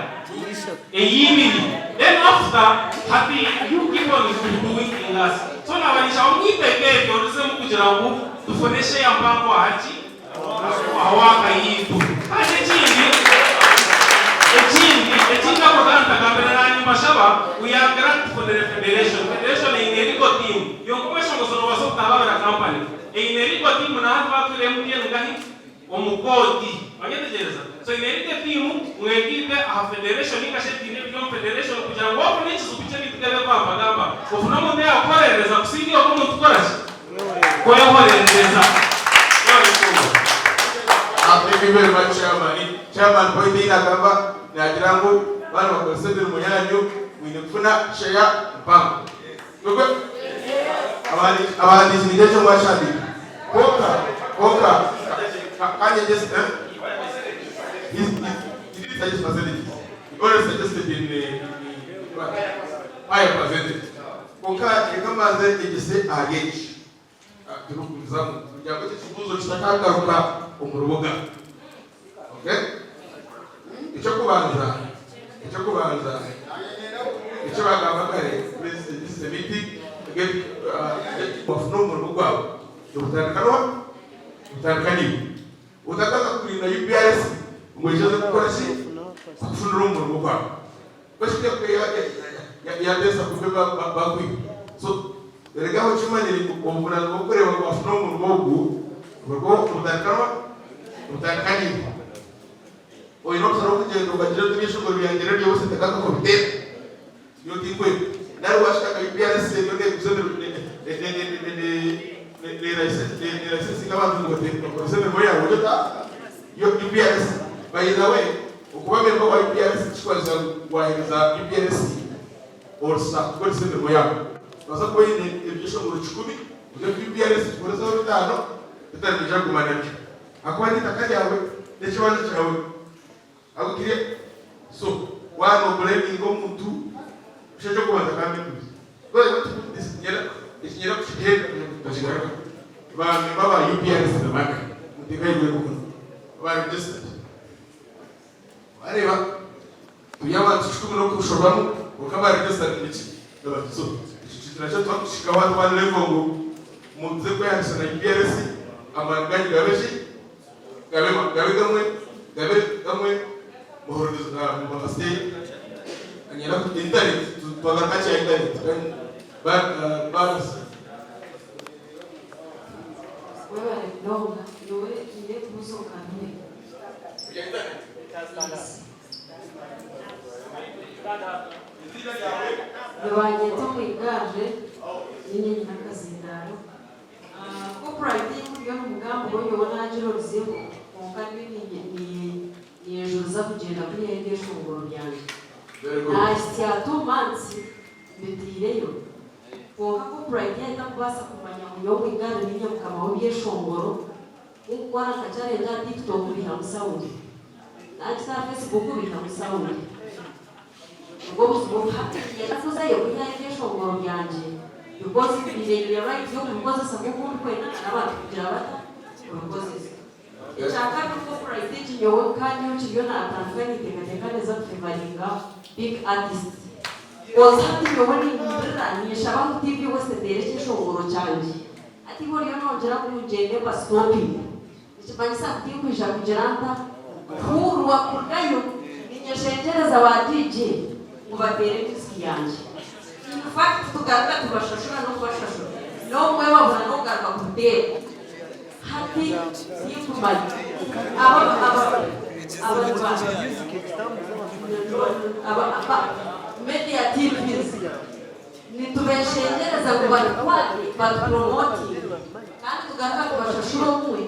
ey'ibiri then after hati you keep on doing us so naba ninshaba omwiteeka eryo rizemu kugira ngu tufune share mpango aha ki Awaaka yaitu. Kandi ekindi, ekindi, ekindi ako ka ntagambire naanye mbashaba, we are glad tufunire federation. Federation eine legal team. Yonka omweshongozo nobaasa obutahababira company. Eine legal team na hati batwire MTN nkahi? Omu kooti. Wanyetegyereza? So eine legal team, mwegaite aha federation ninga shi ebibiina ebiri omu federation kugira ngu wafuna ekizibu ky'ebintu nk'ebi ebibambagamba, ofune omuntu oyakuhorereza. Kusinga iwe nk'omuntu kukora ki? Kwehorereza. Mwebare munonga. Thank you very much, Chairman. Chairman, point ei nagamba nagira ngu baana bakozesa emirimo yanyu mwine kufuna share mpango. Nikwe? Abahandiiki nikyo ekyo mwashandiika. Kwonka, kwonka, kanyegyese, eh? He, he, he didn't suggest percentages. He only suggested in, in, in what? Higher percentage. Kwonka reka mbanze nyegyese ahari eki. Turikugumizamu kugira ngu eki ekibuuzo kitakagaruka omu rubuga. Okay? Eky'okubanza, eky'okubanza, eki baagamba kare, this is a meeting, get, wafuna omurimo gwawe, nigutandika n'oha? Nigutandika naiwe. Otakaza kurinda UPRS ngu eije eze kukora ki? Kukufunira omurimo gwawe. Yateesa kumbe bakwiba. So erega aho okimanyire ngu obuvunanizibwa bw'okureeba ngu wafuna omurimo ogu nibwo obutandika obutandika naiwe. Oine obusabe bw'okugyenda okagira oti ebyeshongoro byangye Radio West ndagaruka kubiteera. Nyowe tinkwenda. Nari washanga UPRS eriyo neguza ne licensinga abantu ngu bakozese emirimo yaawe ori ota UPRS. By the way, Okuba memba wa UPRC tikikwaza ngu waheereza UPRC orusa kukoresa emirimo yaabo. Nobaasa kuba oine ebyeshongoro kikumi oze omu UPRC kikoreseho bitaano bitaano noija kuguma nabyo ahakuba n'eitaka ryawe n'ekibanja kyawe. Are we clear? So waaba noblaminga omuntu kusha eky'okubanza ka mbebuuze. Because I want to put this niinyenda eki niinyenda kukihenda kugira ngu tutakigarukaho. Ba memba ba UPRC ni bangahi? Muteeke ahaiguru emikono. Aba registered. Wareeba turi abantu kikumi n'okushobamu kwonka aba registered niki? Ni bakye. So ekyo kintu nakyo twakukihikaho hati one level ngu muze kwehandiikisa na UPRC amaani ganyu gabe ki? Gabe gabe gamwe gabe gamwe muhuririze mubaase niinyenda internet twagaruka aha kya internet ba ba. Webale munonga nyowe nyine ebibuzo nka bina. Nibanyeta Omwiganje ninye nyine akazindaaro. Copyright eyikuriyo omu mugambo gwo nyowe nagira oruzibu kwonka ndiyo ninyejuriza kugyenda kwihayo ebyeshongoro byangye. Nahitsya 2 months mbitiireyo kwonka copyright yaaba etakubaasa kumanya ngu nyowe Omwiganje ninye mukama w'ebyeshongoro, kunkukora nka challenge aha TikTok bihamu sound, nagita aha Facebook bihamu sound. Nibwo buzibu obu hati niinyenda kuzayo kwihayo ebyeshongoro byangye because mbiire nyine right y'okubikozesa nk'oku ndikwenda n'abantu kugira bata kubikozesa. Ekya kabiri copyright egi nyowe nkanyowe kiriyo natandika ninteekateeka neeza kufavoringa big artists cause hati nyowe nimpurira ninshaba ngu TV West eteere ekyeshongoro kyangye hati iwe oriyo nongira ngu ngyende mba stopinge nikimanyisa ngu tinkwija kugira nta kuhuurwa kurugayo ninyeshengyereza ba DJ ngu bateere music yangye in fact tugaruka tubashashura n'okubashashura n'obumwe babura n'okugaruka kubuteera. Hati tinkumanya aba aba aba aba media TVs nitubeshengyereza ngu batukwate batupromotinge kandi tugaruka tubashashura obumwe.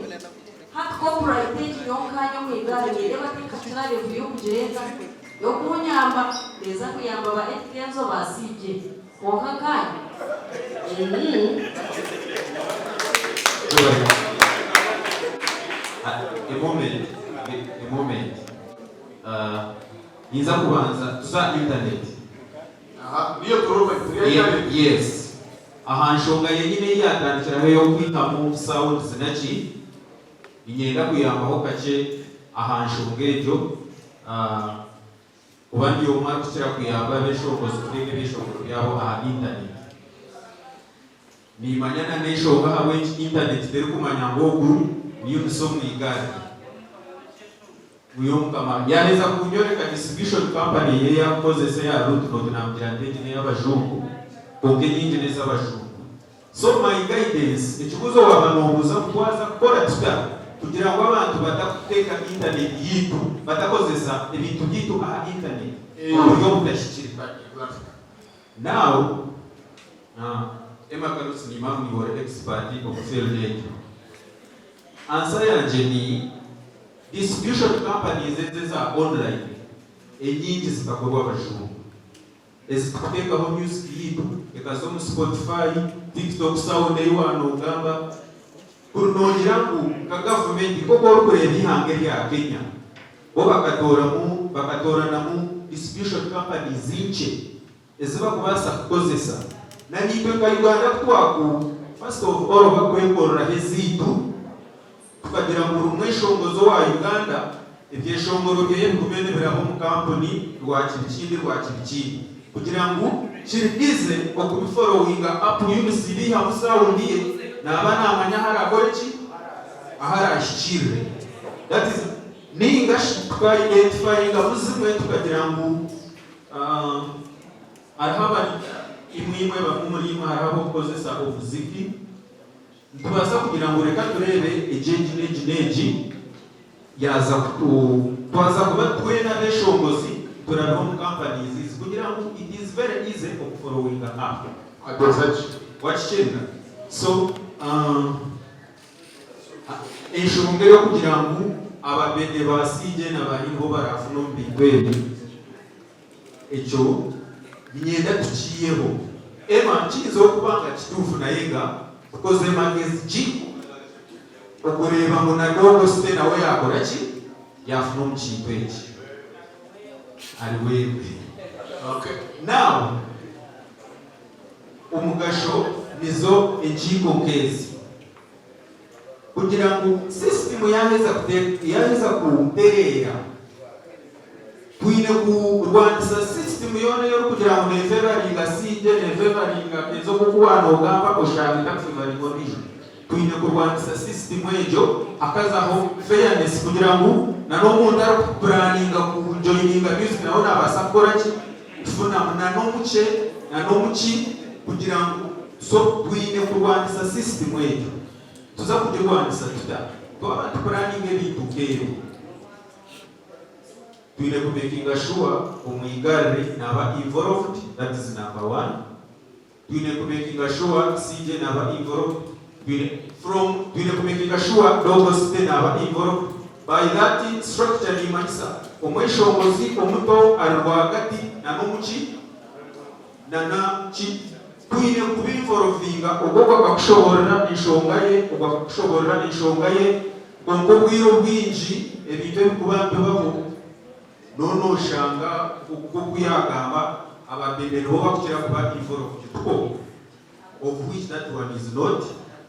Hati copyright egi nyowe nkanye omu igare nindeeba tinkakira level y'okugireeta y'okunyamba neeza kuyamba ba Eddy Kenzo ba CJ. Kwonka nkaanye? A moment, a moment. Ninza kubanza tuza aha internet. Aha, niyo turuka, turi aha internet. Yes. Aha nshonga yenyine ei yatandikiraho ey'okwihamu sounds naki, niinyenda kuyambaho kakye aha nshonga egyo. Kuba ndi omwe arikukira kuyamba abeshongozi kuteeka ebyeshongoro byabo aha intaneti. Nimanya na n'enshonga ahabw'enki intaneti terikumanya ngu ogu ni Eunice Omwigari. Ngu y'Omukama yaaheza kunyoreka distribution company ei arikukozesa eya Rootnote namugira nti egi n'ey'abajungu kwonka enyingi n'ez'abajungu. So my guidance, ekibuuzo waaba noobuuza ngu twaza kukora tuta kugira ngu abantu batakuteeka internet yaitu, batakozesa ebintu byaitu aha internet omu buryo obutahikire. Now, Emma Carlos niimanya ngu niiwe ori expert omu field egyo. Answer yangye ni distribution companies ezi eza online enyingi zikakorwa abajungu. Ezi tukuteekaho music yaitu ekaza omu Spotify, TikTok sound ei waanoogamba. Kuri noogira ngu nka gavumenti nk'oku orikureeba eihanga erya Kenya bo bakatooramu bakatooranamu distribution companies nkye ezi bakubaasa kukozesa. Na naitwe nka Uganda ku twaku first of all bakwekoreraho ezaitu tukagira ngu buri mweshongozi owa Uganda ebyeshongoro byeye bigume nibiraba omu kampuni rwakiri kindi rwakiri kindi kugira ngu kiri easy okubi followinga up Eunice biihamu sound ye naaba namanya ahu arakore ki ahu arahikirire that is ninga shi tuka identifyingamu zimwe tukagira ngu Hariho abari imwe imwe bamwe omuri imwe hariho ab'okukozesa omuziki. Nitubaasa kugira ngu reka tureebe egi egi n'egi n'egi yaaza kutu twaza kuba twena abeshongozi turabire omu companies ezi kugira ngu it is very easy oku followinga up. Wakikyenga? So Enshonga ey'okugira ngu ababede ba CJ na ba Hini bo baraafuna omu bintu ebi, ekyo niinyenda tukiiheho. Emma, Kiyinza okuba nga kituufu naye nga tukoze magezi ki okureeba ngu na Dogo Site nawe yaakora ki? Yaafuna omu kintu eki. Ari weebwe. Now. Omugasho nizo enkiiko nk'ezi kugira ngu sisitimu yaaheza kutereera, twine kurwanisa sisitimu yoona ei orikugira ngu neefevaringa CJ, neefevaringa Kenzo nk'oku waaba noogamba oshanga etarikufevaringa ondiijo. Twine kurwanisa sisitimu egyo hakazaho fairness kugira ngu n'omuntu arikupuraninga kujoyininga music nawe naabaasa kukora ki? Kufunamu n'omukye n'omuki kugira ngu so twine kurwanisa sisitimu egyo. Tuza kugirwanisa tuta? Twaba nitupuraninga ebintu nk'ebyo, twine kumekinga shuwa omwigarire naaba involved, that is number one. Twine kumekinga sure CJ naba involved twine from twine kumekinga sure Dogo City naba involved by that structure nimanyisa omweshongozi omuto ari rwagati na nomuki na na ki twine kuba involvinga ogwo ogwo akakushoborora enshonga ye ogwo akakushoborora enshonga ye kwonka obwire obwingi ebintu ebikuba nibibaho Noona oshanga nk'oku yaagamba ababebe nibo bakukira kuba involved tuko of which that one is not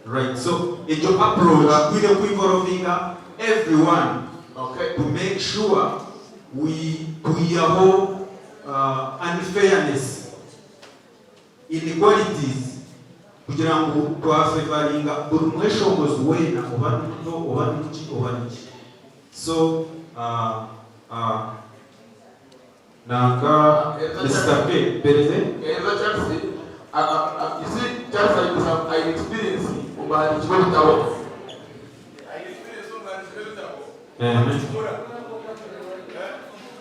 right so egyo approach twine ku involvinga everyone to make sure we twihaho unfairness, inequalities kugira ngu twafevaringa buri mweshongozi weena oba ni muto oba ni muki oba ni ki. So nanka Mister P mpereze. Eza Charles, you see Charles aine experience omu bahandiiki b'ebitabo. Aine experience omu bahandiiki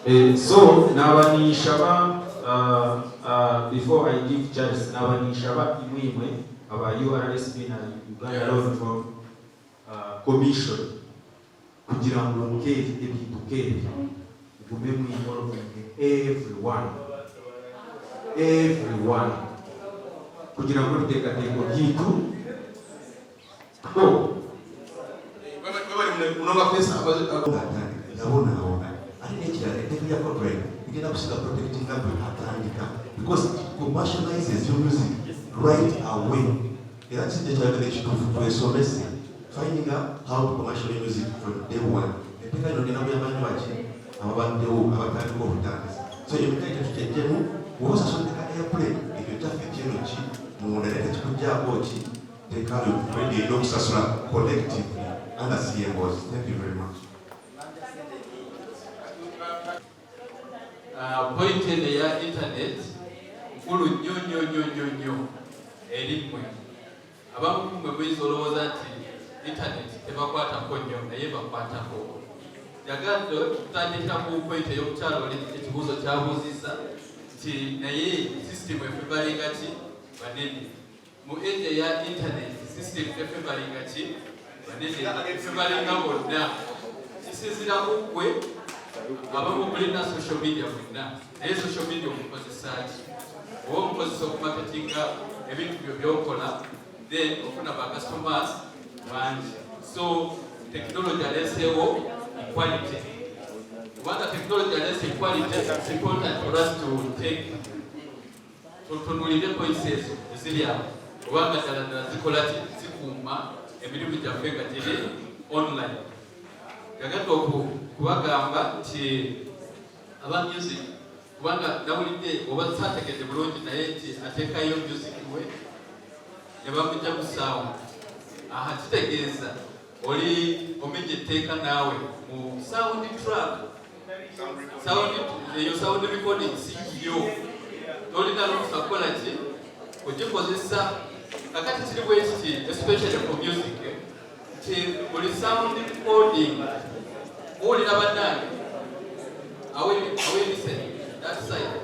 b'ebitabo. So naaba ninshaba before I give Charles naaba ninshaba imwe imwe aba URSB na Uganda Law Reform Commission kugira ngu nk'ebi ebintu nk'ebi mugume mu involvinge everyone everyone kugira ngu ebiteekateeko byaitu Go. Ng'atandika yabonaabona ate n'ekirala etteeka lya copyright ligenda kusinga protectinga gwe atandika because it commercializes your music right away era kisajja kyayogedde kituufu twesomese finding out how to commercial your music from day one etteeka lino ligenda kuyamba nnyo baki ababaddewo abatandika obutandisi so eyo mentality tugyejjemu bw'oba osasudde ka airplay ekyo kyaffe kino ki munda naye tekikuggyako ki Teeka radio erina okusasula collectively under CMOs. Thank you very much. Point eno eya internet nkulu nnyo nnyo nnyo nnyo nnyo eri mmwe. Abamu ku mmwe muyinza olowooza nti internet tebakwatako nnyo naye bakwatako. Njagadde okutandikira ku point ey'omukyalo oli ekibuuzo kyabuuzizza nti naye system efevalinga ki banene. Mu age eya internet, system tefevaringa ki banene, efevaringa bonna. Kisinzira ku ggwe, abamu mulina social media mwenna, naye social media omukozesa ki? Oba omukozesa okumarketinga ebintu byo byokola, then ofuna ba customers bangi. So technology aleeseewo equality. Kubanga technology aleese equality, it's important for us to take Tutunuulire points ezo eziri awo oba nga ddala ddala zikola ki, zikuuma emirimu gyaffe nga giri online. Njagadde okubagamba nti aba music, kubanga nawulidde oba saategedde bulungi naye nti ateekayo music we ne bamugya mu sound. Aha, kitegeeza oli omenya etteeka naawe mu sound track. Sound, eyo sound recording si yo, tolina lukusa kukola ki kugikozesa. Kakati kiri bwe kiti, especially for music, nti buli sound recording muwulira bannange, are we listening that side,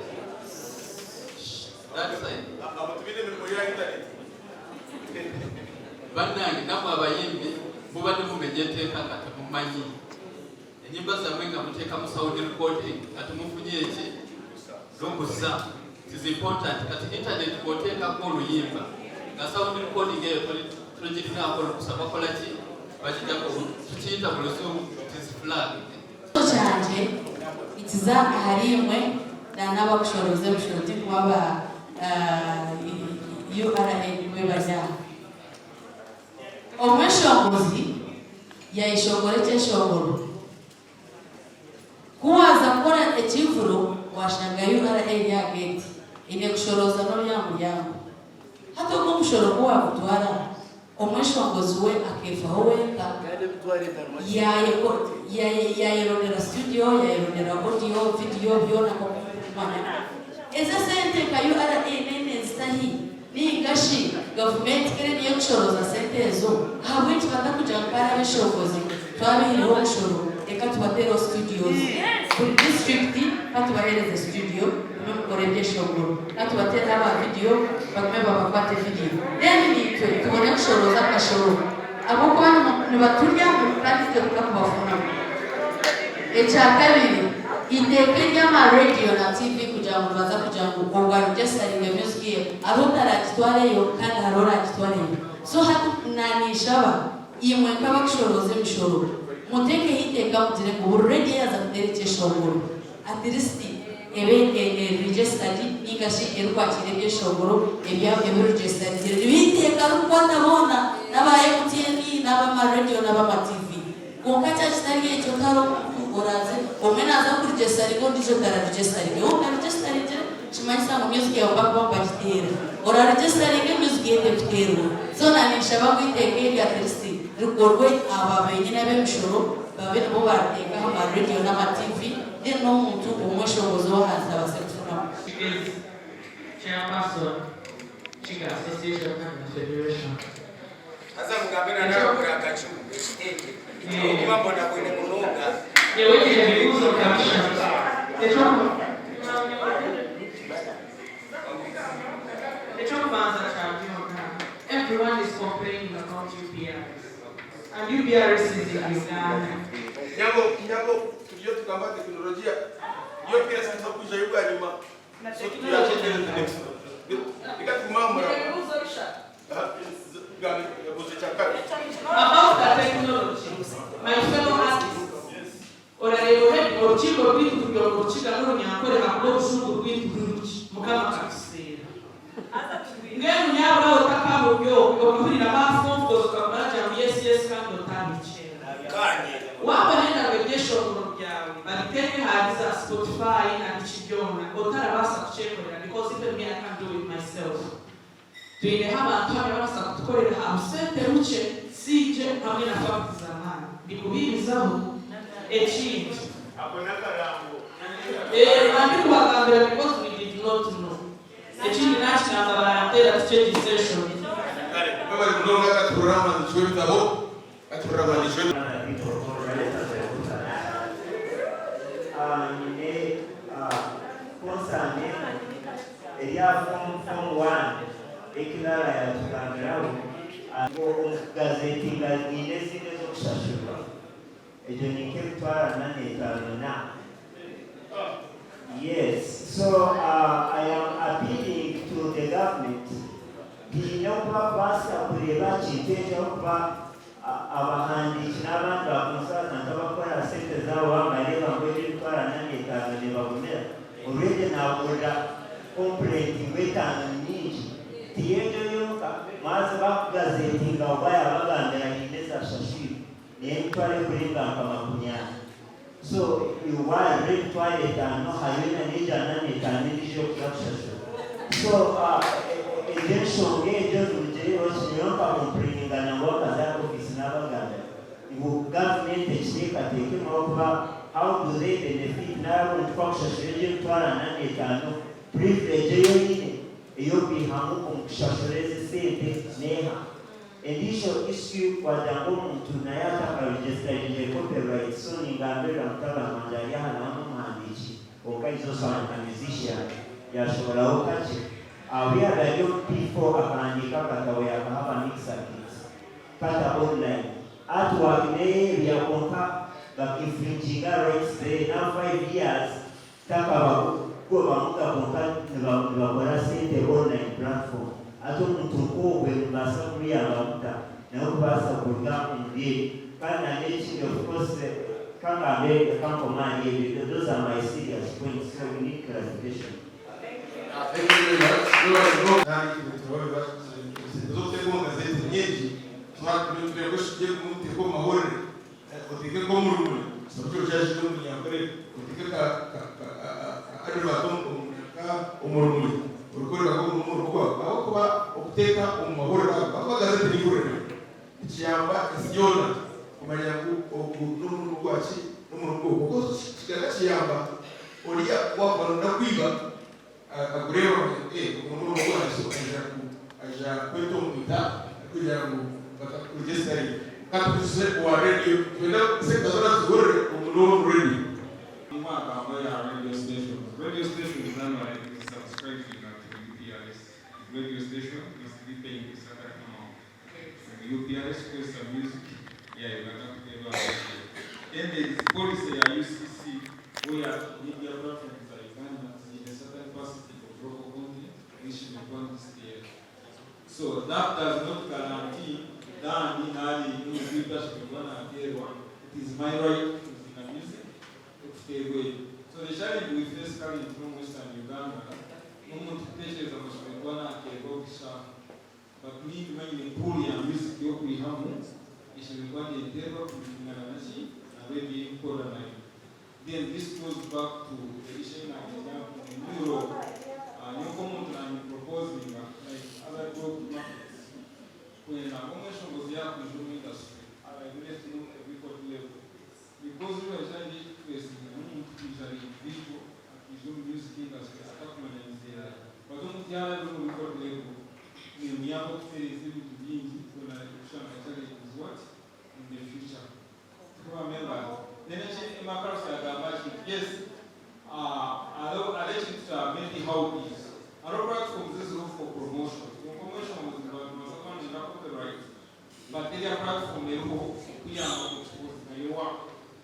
that side? Bannange nammwe abayimbi mubadde mumenya etteeka nga temumanyi. Enyimba zammwe nga muteekamu sound recording nga temufunye eki lukusa. It is important. Kati internet bw'oteekako oluyimba nga sound recording eyo togirinaako lukusa, bakola ki? Bakijjako, tukiyita mu luzungu it is flag. Kyangye nikiza ahari imwe n'abakushoroza emishoro tikuba aba URA niwe bari aha. Omweshongozi yayeshongora ekyeshongoro. Ku waaza kukora ekivuro waashanga URA eri aha geeti eine kushorooza n'ori aha muryango. Hati ogwo omushoro ku waagutwara, omweshongozi we akeefaho wenka, yaayerondera studio, yaayerondera audio, video byona nk'oku murikumanya. Ezo esente nka URA neene zitahi? Nainga shi gavumenti ku eri niyo erikushorooza sente ezo, ahabw'enki batakugira ngu kare abeshongozi twabihireho omushoro reka tubateereho studios buri disiturikiti ka tubaheereze studio mugume mukore ebyeshongoro, ka tubateereho aba vidiyo bagume babakwate vidiyo then naitwe tubone kushorooza akashoro ahabw'okuba nibaturya kandi itwe tukakubafunamu. Ekya kabiri, eiteeka ery'ama rediyo na TV kugira ngu nibaza kugira ngu ogwo aregisitaringe music ye hariho otaragitwareyo kandi hariho oragitwareyo. So hati naninshaba imwe nk'abakushorooza emishoro muteekeho eiteeka mugire ngu buri rediyo eyaza kuteera ekyeshongoro at least ebe registered ninga shi erikwakiira ebyeshongoro ebiregisitaringire. Ribe eiteeka ririkukwata boona n'aba MTN n'ab'ama rediyo n'ab'ama TV. Kwonka kyaba kitari ekyo, tihariho muntu oraaze, omwe naaza kurigyesitaringa ondiijo tararigyesitaringe. Waaba otarigyesitaringire, nikimanyisa ngu music yaawe bakuba nibagiteera. Orarigyesitaringa music ye terikuteerwa. So naninshaba ngu eiteeka eri at least rikorwe aba benyini ab'emishoro babe nibo baariteeka aha ma radio n'ama TV then n'omuntu omweshongozi ow'ahansi abaase kufunamu. Kigezi Chairperson Kiga Association and Federation. Haza mugambe na n'abakora akacu ekitengye ahabw'okuba mbonabwine munonga. Nyowe nyine ebibuuzo nka bishatu. Eky'okubanza kya byona, everyone is complaining about UPRS and UPRS is in Uganda. Nyabo, nyabo, turiyo tugamba aha tekinologiya. UPRS neeza kwijayo bwanyima. So tuyakyetereze next. Reka tugume aha muraba. About the technology, my fellow artists, orareeba already orukiiko rwaitu turi omu Rukiga n'Orunyankore ahakuba orushungu rwaitu rurungi. Mukama akatusiima. Mbwenu nyabura otakahurya okwe okahurira baafonkoza okaguma oragira ngu yes yes kandi otandikye. Waaba orenda ngu ebyeshongoro byawe babiteeke ahari za Spotify na biki byona otarabaasa kukyekorera because even me I can't do it myself. Twineho abantu hamwe ababaasa kutukorera aha busente bukye, CJ hamwe na Fact Zamaani. Ndikubiirizaho ekindi. Eeh ndikubagambira because we did not know. Ekindi nakigamba baranteera tukyegise enshobi. Kare mwebare munonga katuhurire aha muhandiiki w'ebitabo katuhurire aha muhandiiki w'ebitabo. Nyine concern eri aha form one. Clara yatugambiraho ngu omu kugazetinga haine ezindi ez'okushashurwa. Egyo ni nk'emitwaro ana n'etaano na. Yes, so I am appealing to the government, haine oku bakubaasa kureeba aha kintu ekyo ahabw'okuba abahandiiki n'abandi ba consultant abakukora aha sente zaabo baaba nibareeba ngu egyo emitwaro ana n'etaano nebagumira, already nahurira complaint ngu etaano ni nyingi. Ti egyo yonka, mwaza bakugazetinga waayabagambira haine ezashashwirwe n'emitwaro erikurenga nka makumyana. So waarira emitwaro etaano hariyo na n'egyo ana n'etaano endiijo ey'okuza kushashura. So egyo enshonga egyo nimugireeba ki? Nyowe nka kompureininga nangwa nkaza aha ofiisi naabagambira ngu gavumenti ekiteekateekemu ahabw'okuba how do they benefit nari omuntu ku akushashura egyo emitwaro ana n'etaano privilege ei oine ey'okwihamu omu kushashura ezi sente n'eha? Endiijo issue wagira ngu omuntu naye atakaregisitaringire copyright so ningambirira mutabani wangye ari aha nawe n'omuhandiiki kwonka he's also a musician yashoboraho kakye obu yaaba ari omu P4 akahandiika akatabo yakaha aba mixer kit kata online artwork neyebya kwonka bakinfringinga rights zeye now 5 years Takabagobamuga kwonka nibakora sente online platform hati omuntu nkogwe nimubaasa kumuyamba muta nawe kubaasa kuruga omuri ebyo kandi na nekindi of course kangambe kankome ahari ebyo those are my serious points so we need clarification. Thank you very much. Sente z'okuteeka omu gazeti nyingi tuba omu mahurire oteeke nk'omurumuri kyo kyajija omu Runyankore oteeke ka ka ka advert omu omurumuri orikworeka ngu ogu n'omurimo gwawe ahabw'okuba okuteeka omu mahurire ago ahakuba gazeti n'eihurire nikiyamba ensi yoona kumanya ngu ogu n'omurimo gwaki n'omurimo gwawe kwonka kikaba kiyamba oriya owaakuba nayenda kwiba akagureeba amanya ngu ogu n'omurimo gwangye so aija ku aija kwetomboita arikugira ngu batakuregisitaringa. Ka tuguze owa rediyo twenda sector zoona tuzihurire ogu n'ow'omu rediyo. Mwagamba ya radio stations. Radio stations normally zisubscribinga to UPRS. Radio station must be paying a certain amount. UPRS kukozesa music ya Uganda kuteerwa aha radio. Then there is policy ya UCC where media platforms za Uganda ziine certain percentage of local content which nikwa ziteera. So that does not guarantee Dan nari n'omugwita ashemereire kuba nateerwa. It is my right kuzinga music ekuteerwa eyo. So the challenge we face currently omu Western Uganda n'omuntu kutekyereza ngu ashemereire kuba nateerwa buri shaaha. But niinye nyine pool ya music y'okwihamu eshemereire kuba neeteerwa kwingana na ki na radio ei nkukora nayo. Then this goes back to the issue ei naagira omu new law. Nyowe nk'omuntu naanye proposinga like other growth markets kwenda ngu omweshongozi yaakwija omu industry arabire through a record label because real challenge ei turikufacinga n'omuntu kwija ari individual akaija omu music industry atakumanya nziira but omuntu yaarabire omu record label nemuyamba okutereeza ebintu bingi kwenda kushanga challenges what in the future. Tukuba members. Then eki Emma Carlos yagamba ki yes hariho hariho ekintu kya maybe how is hariho platforms eziriho for promotion kwonka omweshongozi nibabaasa kuba nibenda copyright but eriya platform eriho kukuyamba ku exposinga your work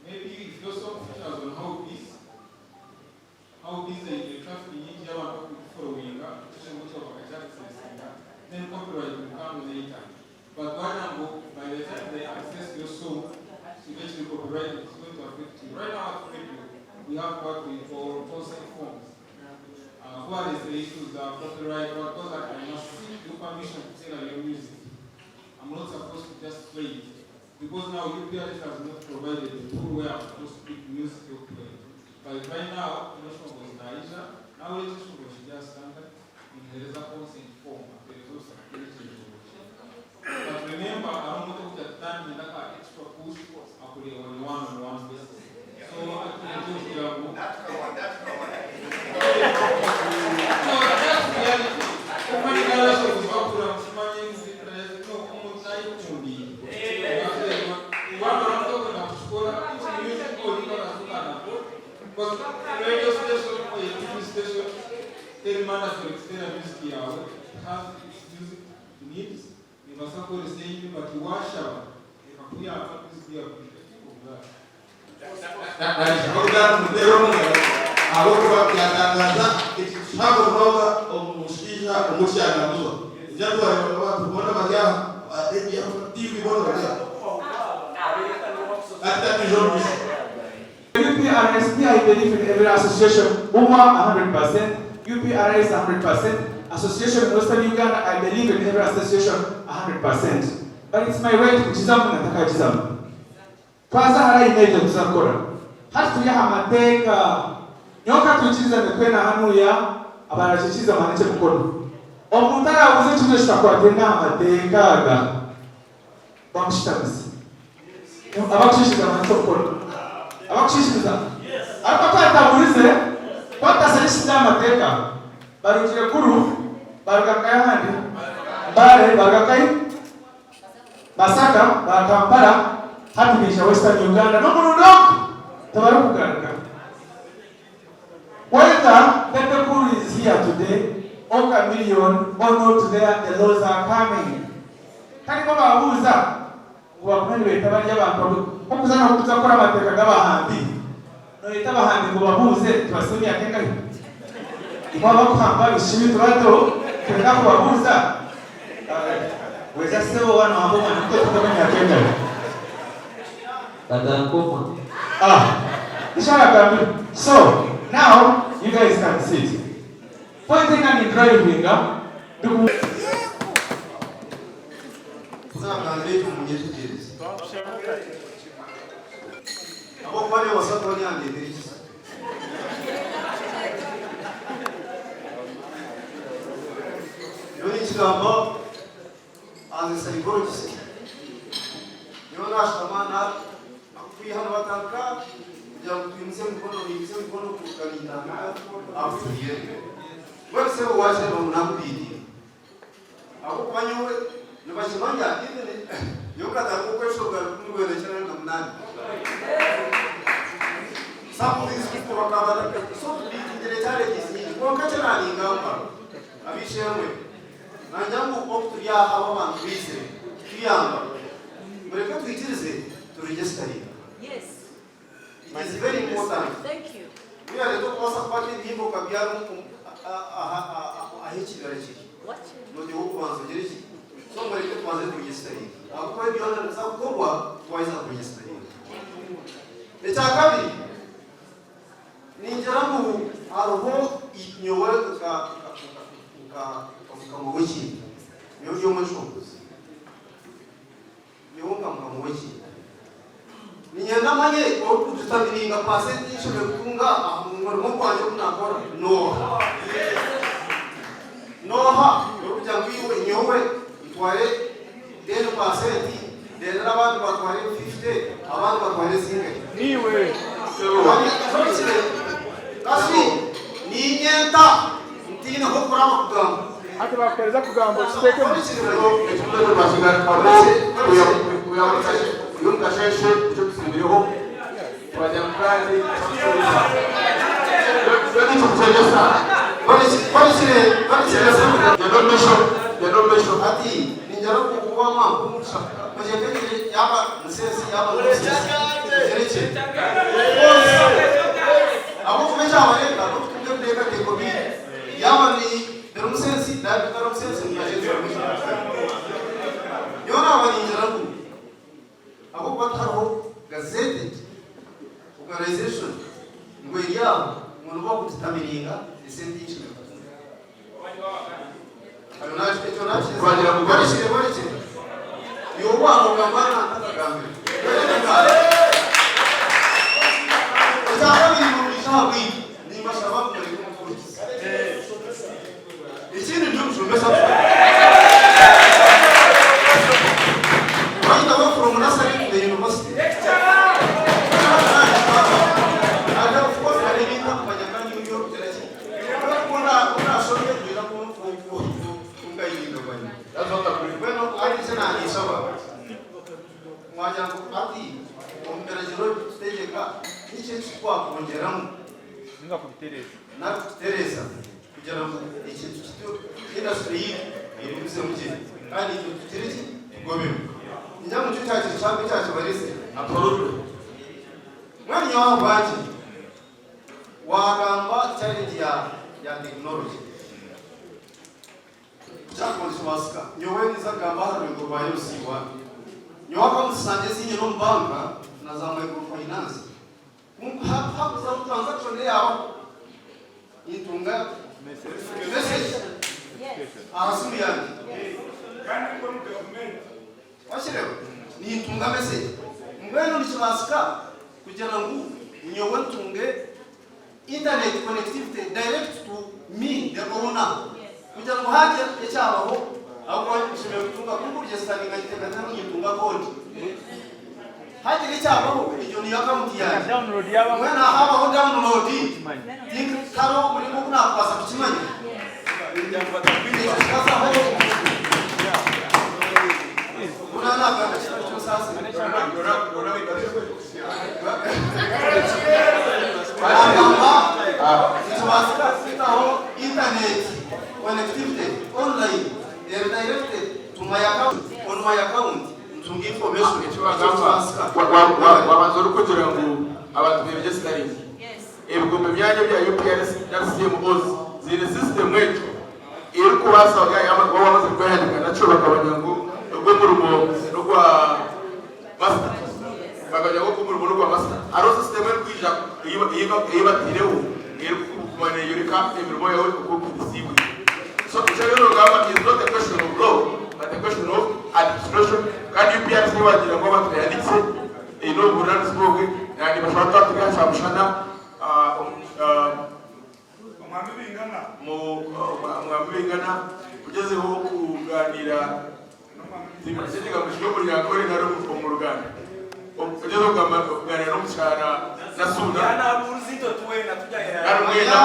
maybe if your song features on how is how busy eine traffic nyingi y'abantu abakugifollowinga ekishongo kyawe bakaki accessinga then copyright will come later but wagira ngu by the time they access your song kibe kiri copyrighted it's going to affect you. Right now at radio we have what we call consent forms what is the issues of copyright what goes that I must seek your permission to sell your music. I'm not supposed to just play it because now UPRS has not provided the tool where I'm supposed to pick music to play. But right now, National naija, now ekishongo kiri standard, nimuheereza consent form, apereza orusakuterekyereza. But remember, hariho omuntu okujya ka extra push akureba on one on one basis. So atureete kugira ngu No, that's reality. Okumanyikana bakura mukimanye no omuntu nayekundiire. Wamara kwenda kukikora, music olinga nazuka because radio station or a TV station teri mandatory kuteera music yawe. It has Nebaasa kukoresa enyimi bati washaba ekakuyamba music yawe kuhika obwahati. Oruganda mumuteere omu ngaro ahabw'okuba yatangaza ekintu kihango munonga omu mushaija omukyangamizo. Ningira twareeba abantu boona bari aha, ba radio, aba TV boona bari aha. Hati katwije omu maisho. UPRS me I believe in every association UMA 100%, UPRS 100%, association in western Uganda I believe in every association 100% but it's my right kugizamu na ntakagizamu. Twaza aha line egyo tuza kukora. Hati turi aha mateeka. Nyowe katwikirizane twena hanuya abarakikiriza muhanikye emikono. Omuntu arabuuza ekibuuzo ekitakwataine aha mateeka aga bamushutamise. Abakushishiriza muhanikye omukono. Abakushishiriza. Ariko twatabuurize, twatasarishize aha mateeka, barugire Gulu, baruga nkahi ahandi? Mbale, baruga nkahi? Masaka, ba Kampala, hati baija Western Uganda n'omurundi ogu tibarikugaruka. Whether Bebe Cool is here today or Chameleone or not there, the laws are coming. Kandi bo babuuza ngu bagume nibeeta bari abantu abu okuza n'okuza kukora amateeka g'abahambi, noyeta abahambi ngu obabuuze tibasiba emyaka engahi? Imwe abakuhamba abaishiki baitu bato twenda kubabuuza Weza sebo wano hamba omwana muto tutemu emyaka engahi? Batankoma. Ah, nikyo nagambire. So, now you guys can sit. Point ei nani drivinga ndiku. Nagambire ekyo munyetegyereze. Ahabw'okuba neebaasa kuba nyandeetera ekizibu. Nyowe ninkigamba as a psychologist, nyowe nashutama kwiha nibatandika kugira ngu twimutsye emikono, nyimutsye emikono kuruga nintandika ahu turiyo. Mbwenu sebo wakireeba ngu nakubiitinga. Ahabw'okuba nyowe nibakimanya even nyowe nkatandika okweshongora 1998. Some of these people bakaba so tubiitingire challenges nyingi kwonka ekyo naningamba ab'eishe-emwe nangya ngu obu turi aha aba abantu baizire kutuyamba mureke twikirize turegisitaringa. It is very important. Buriya rero tokubaasa kukwata ebihimba okabyara ahu ekibira kiri. Noteekwa okubanza ogire ki? So mureke tubanze turegisitaringe. Ahabw'okuba ebi byona nibiza kukorwa twaheza kuregisitaringa. Ekyakabiri, ningira ngu hariho nyowe nka nka mukama w'ekintu, nyowe ndi omweshongozi. Nyowe nka mukama w'ekintu, niinyenda manye orikuditamininga paasenti ei nshemereire kutunga aha murimo gwangye ogu naakora n'oha? N'oha orikugira ngu iwe nyowe ntware teeni paasenti reero abandi batware fifite abandi batware zingahi? Niiwe. Ohikire? Kasi niinye nta ntiine h'okuraba kugamba. Hati bakuhereza kugamba okiteekemu. Ekibuuzo twakigarukamu ori omu kasheeshe nikyo tusimbireho twagira ngu kandi Gyenda omu maisho, gyenda omu maisho. Hati ningira ngu kuba wampa omugisha mugyendegye yaaba museesi yaaba museesi mugire gye ahabw'okuba ekyabareeta n'okutunga ebiteekateeko bingi yaaba ni Birimu sensi nari bitarimu sensi nibagyenderera omu kintu. Nyowe naaba ningira ngu ahabw'okuba tihariho gazetted organization ngu eri aho ngu nibo bakuditamininga esente ei nshemereire kutunga. Ekyo Twagira ngu nakirekire. Borekire. Iwe waaba ogamba ntakagambire. Ekyakabiri nimwija aha bwingi. Nimbashaba mureke mutuhurikize. Ekindi ndi omushomesa By the way, from nursery to the university. And of course, hari ebintu ntakumanya kandi ndi okugira ki? Ku naashomire kwija kungayingabanya. Mbwenu hati eki naninshaba mwagira ngu hati omu biragiro ebirikututegyeka niki eki twakwongyeramu? Ninga kubitereeza. Nari kututereeza kugira ngu ekintu kitu industry yaitu eriguzemu gye kandi itwe tugire ki? Gobinu. Ningira ngu nikyo kyakiri kihango ekyakibarize. Absolutely. Mbwenu nyowe ahabwangye, waagamba challenge ya ya technology. Kyakuba nikibaasika, nyowe ninza kugamba aha rurengo rwa LC1. Nyowe accounts zangye ezi nyine omu banka na za microfinance, ku hakuzaho transaction eyaabaho, nintunga message aha simu yangye. Wakireeba? Nintunga message. Mbwenu nikibaasika kugira ngu nyowe ntunge internet connectivity direct to me the owner kugira ngu haagira ekyabaho ahabw'okuba nshemereire kutunga ku nkuregisitaringa nyiteekateeka ngu nintunga code. Haagira ekyabaho egyo niyo account yangye. Mbwenu haabaho download tihariho omuringo ogu naakubaasa kukimanya. Ekyo kikazaho ogu naanagamba kitari kyo nsaasire. Naagamba nikibaasika kutaho internet connectivity online eri directed to my account on my account ntunge information. Ekyo nikibaasika. Wabanza orikugira ngu abantu beregisitaringe. Ebigombe byanyu ebya UPRS nari CMOs ziine sisitemu egyo erikubaasa waaba wamazire kwehandiika nakyo bakamanya ngu ogwo omurimo n'ogwa Master bakamanya ngu ogwo omurimo n'ogwa Master. Hariho sisitemu erikwija ei bataireho erikuguma neeyoreka emirimo yaawe oku erikuhikiziibwe. So eki oriyo noogamba is not a question of law but a question of administration kandi UPRS wagira ngu abantu beehandiikise Eine obuvunaanizibwa obwe na nibashaba twaba turi aha kyamushana Omwami Baingana kugyezeho kugaaniira timanyisa ekigambo kiri omu Runyankore nari omu Ruganda kugyezaho kugaaniira n'omukyara Nasuuna nari mwena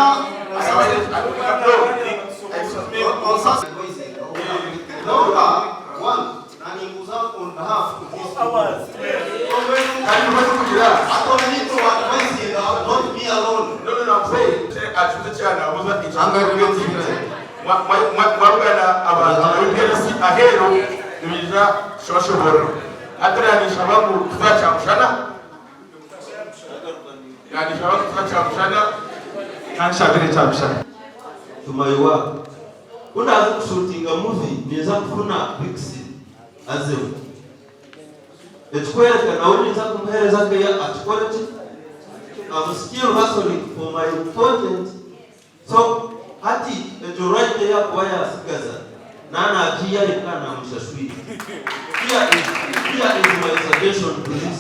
Naninguza on behalf of these people. Kandi nibaza kugira not me alone. No, no, no, I'm saying, acuze kyanabuza mwabugana abantu ab'PLC aheeru nibaija kushoboorora. Hati naanishaba ngu tuza kyamushana. Naanishaba ngu tuza kyamushana. Kanshabire kyamushana. To my work. Ku ndaaze kushuutinga muvi ninza kufuna Bixi azeho. Ekikworeka nawe ninza kumuheereza akeya akikore ki? I'm still hustling for my content so hati egyo right ei akuba yaasigaza naanagiihayo kandi naamushashwire. Here is here is my suggestion to this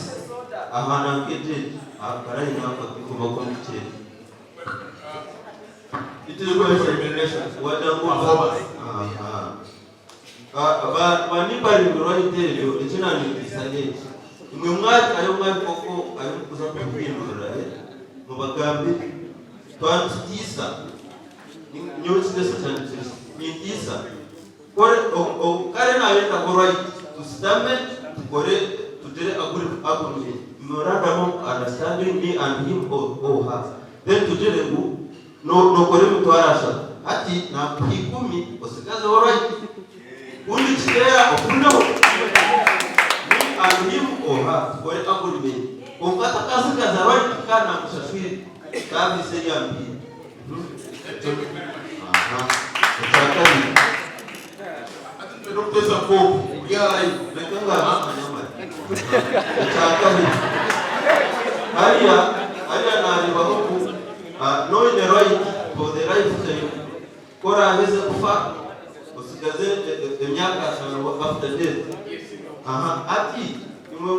aha nanka egyo egi aha karayini ako akuba ak'omukyeri. Banimbaringirwa eryo eki nanintiisa n'eki imwe mwari ayo mwari koko ayu mukuza kuhindurira mubagambire twanitutiisa nyowe ekiteeso kyangye kiri nintiisa kare nayenda ngu right tusitame tukore tugire agreement memorandum of understanding me and him or her Then tugire ngu nokora emitwaro ashatu hati nakuha ikumi osigazeho right kundi kiteera ofuneho me and him or her tukore agreement kwonka atakasigaza right kandi namushashwire service ei yampiire. Aha ekyakabiri. Reka ngambe amanyamare. Ekyakabiri, hariya hariya nareebaho ngu noine right for the lifetime ku oraheze kufa osigaze emyaka ashano after death. Aha hati imwe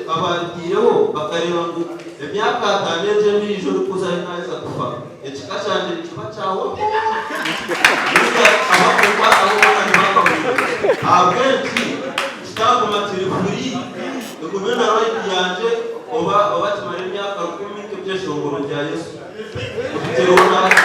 abaritaireho bakareeba ngu emyaka atano egyo endiijo erikuza naheza kufa Ekika kyangye nikiba kyahwaho. Ninga abakukwataho boona ntibakahurire. Ahabw'enki kitaguma kiri free egume na right yangye oba oba kimare emyaka rukumi nk'ebyeshongoro bya Yesu ebikiriho na hati.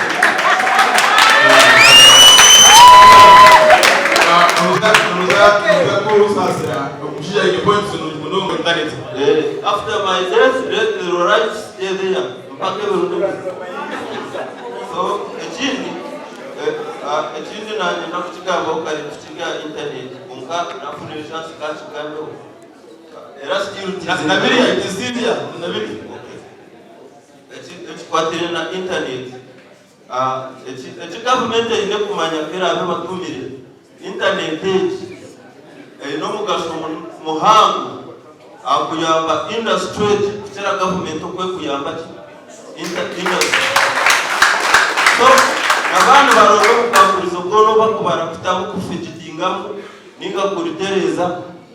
After my death let the rights stay there. Mpaka ebiro n'ebiro. So ekindi Ekindi nanyenda kukigambaho kare tikiri aha internet kwonka nafunire chance kankigambeho era still Nabiriya it is still here nabiriya. Okay. Ekikwatiraine na internet eki gavumenti eine kumanya ku eraabe ebatumire, internet egi eine omugasho muhango aha kuyamba industry egi kukira gavumenti oku erikuyamba ki industry. So na baaba nibaronda obukwakurizo bwona obu barikubara kutamu kufigitingamu ninga kuritereeza,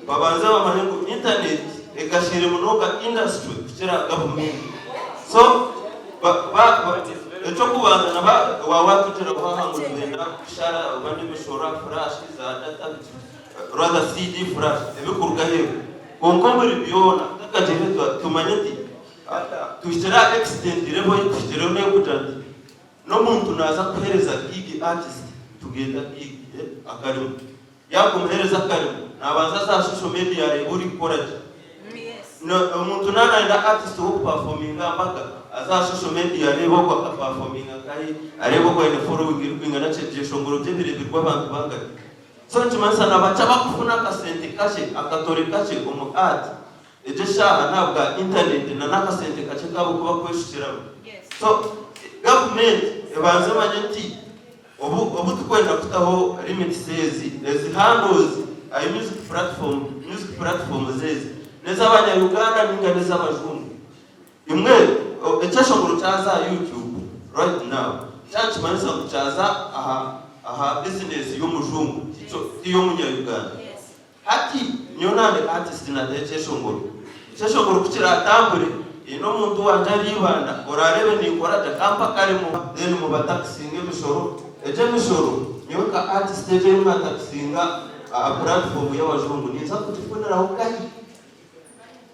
babanze bamanye ngu internet egashiire munonga industry kukira gavumenti. So eky'okubanza naba waaba watugiraho aha ngu nibenda kushara oba n'emishoro aha flash za data biki rather CD flash ebirikuruga aheeru. Kwonka omuri byona tutakagiire tumanye nti tuhikire aha extent level ei tuhikireho n'erikugira nti n'omuntu naaza kuheereza gig artist tugeeta gig akarimo. Yaakumuheereza akarimo, naabanza aza aha social media areeba orikukora gye. Omuntu naaba nayenda artist ow'okupafominga aha mbaga, aze aha social media areebe ogu akapafominga nkahi, areebe ogu aine following erikwingana ki, ebyeshongoro bye bireebirwe abantu bangahi. So nikimanyisa nabakye abakufuna akasente kakye, akatore kakye omu art, egyo eshaaha n'ahabwa internet na n'akasente kakye kaabo oku bakweshukiramu. So gavumenti ebanze emanye nti Obu obu tukwenda kutaho limits ezi, ezi handles ahi music platform, music platforms ezi n'ez'abanya Uganda ninga n'ez'abajungu. Imwe ekyeshongoro kyaza aha YouTube right now kya nikimanyisa ngu kyaza aha aha business y'omujungu tikyo tiy'omunya Uganda. Hati nyowe nande artist nataho ekyeshongoro. Ekyeshongoro ku kiratambure, haine omuntu wangye ari Ibanda orareebe ninkora gye akampa akarimo then mubatakisinga emishoro. Egyo emishoro nyowe nka artist egyo ei mwatakisinga aha platform y'abajungu ninza kugifuniraho nkahi?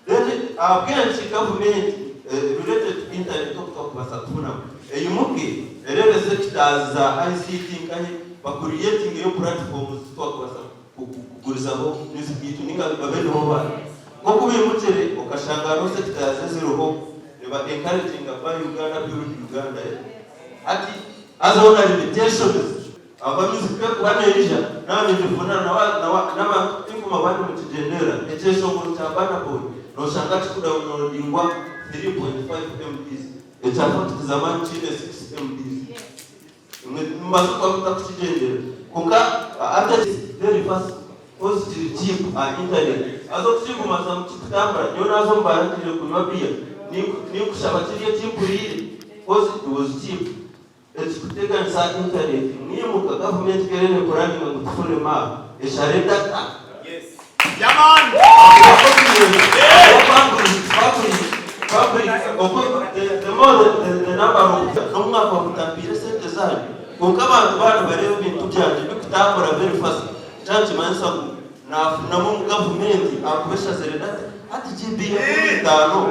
Then ahabw'enki gavumenti related to internet oku twakubaasa kufunamu eyimuke ereebe sectors za ICT nkahi bakureatingeyo platforms ezi twakubaasa kugurizaho music yaitu ninga babe nibo ba nk'oku baimukire okashanga hariho sectors eziriho niba encouraginga buy Uganda build Uganda eh hati hazaho na limitations ahakuba music ku erikuba neija naaba ningifunira n'abantu tinkuma bandi mukigyenderera ekyeshongoro kya Burna Boy noshanga kikudownloadingwa 3.5 MBs ekya Fakiti Zamani kiine 6 MBs. Imwe nimubaasa kuba mutakukigyendera kwonka ate very fast coz kiri cheap aha internet haza okukigumazamu kikutambura nyowe naaza omu baara ngiire kunywa beer ninkushaba kiri ekimpuriire coz it was cheap ekikuteganisa aha internet mwimuka gavumenti ku eriyo nepuraninga ngu tufune map eshare data N'omwaka mutampaire esente zanyu kwonka abantu baaba nibareeba ebintu byangye bikutambura very fast kyaba nikimanyisa ngu nafunamu omu gavumenti ahakuba eshazire data hati GB 50.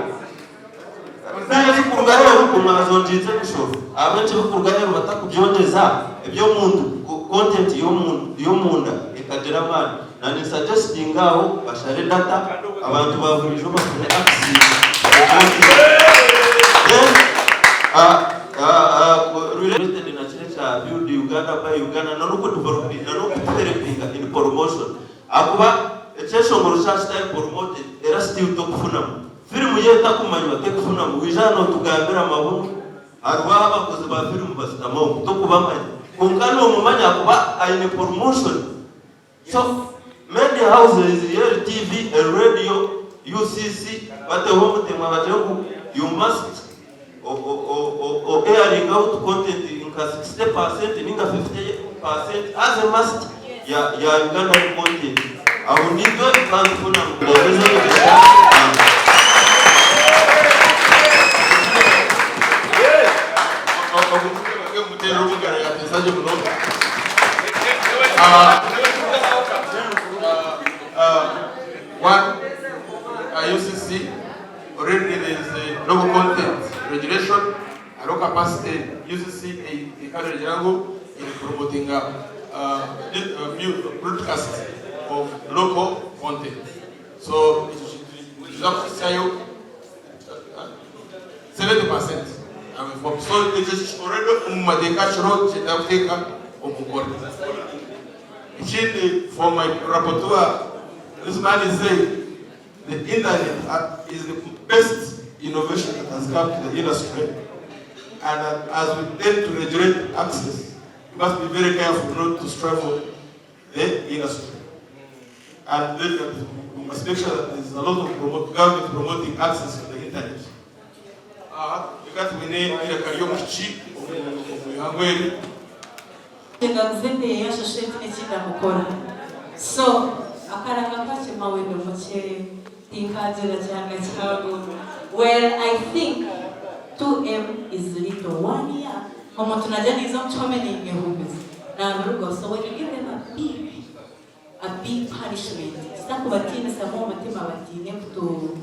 Beitu ebikuruga aheeru ku mwazongyeire emishoro, ahabw'enki ebikuruga aheeru batakubyongyeza? Eby'omuntu, content y'omunda ekagira amaani. Na ninsuggestinga aho bashare data abantu ba buriijo bafune access to content. Then related na kiri ekya build Uganda, buy Uganda na n'okudevelopinga n'okutuhelpinga in promotion ahakuba ekyeshongoro kyaba kitari promoted era still tokufunamu. Firimu yo etakumanywa tekufunamu waija aha notugambira amabunu hariho ahu abakozi ba firimu bashutama omu tokubamanya kwonka nomumanya ahakuba aine promotion so media houses eri TV eri radio UCC bateho omutemwa bagire ngu you must o airing out content nka 60% ninga 50% as a must ya ya Ugandan content aho nitwe tukaba nitufuna emigisha. One, UCC already there is a local content regulation hariho capacity UCC ekaregira ngu eri promotinga broadcast of local content so ekyo kintu nituza kuhitsyayo 70% so ekyo already omu mateeka kiriho nikyenda kuteeka omu. Omu nkora. Ekindi, for my rapporteur, this man is saying the internet is the best innovation that has come to the industry and that as we tend to regulate access, we must be very careful not to strangle the industry. And then that we must make sure that there is a lot of promote, government promoting access to the internet. Aha, reka twine eiraka ry'omwishiki omu ihangwe eri. Engaruze neyashasha eti nekindamukora so akaranga kakye mawendo mukye tinkagira kyanga kihango well I think 2M is little one year omuntu nagya niiza omu kihome ninyehumiza nabirugaho so when you give them a big a big punishment kitakubatiinisamu omutima batiine kutu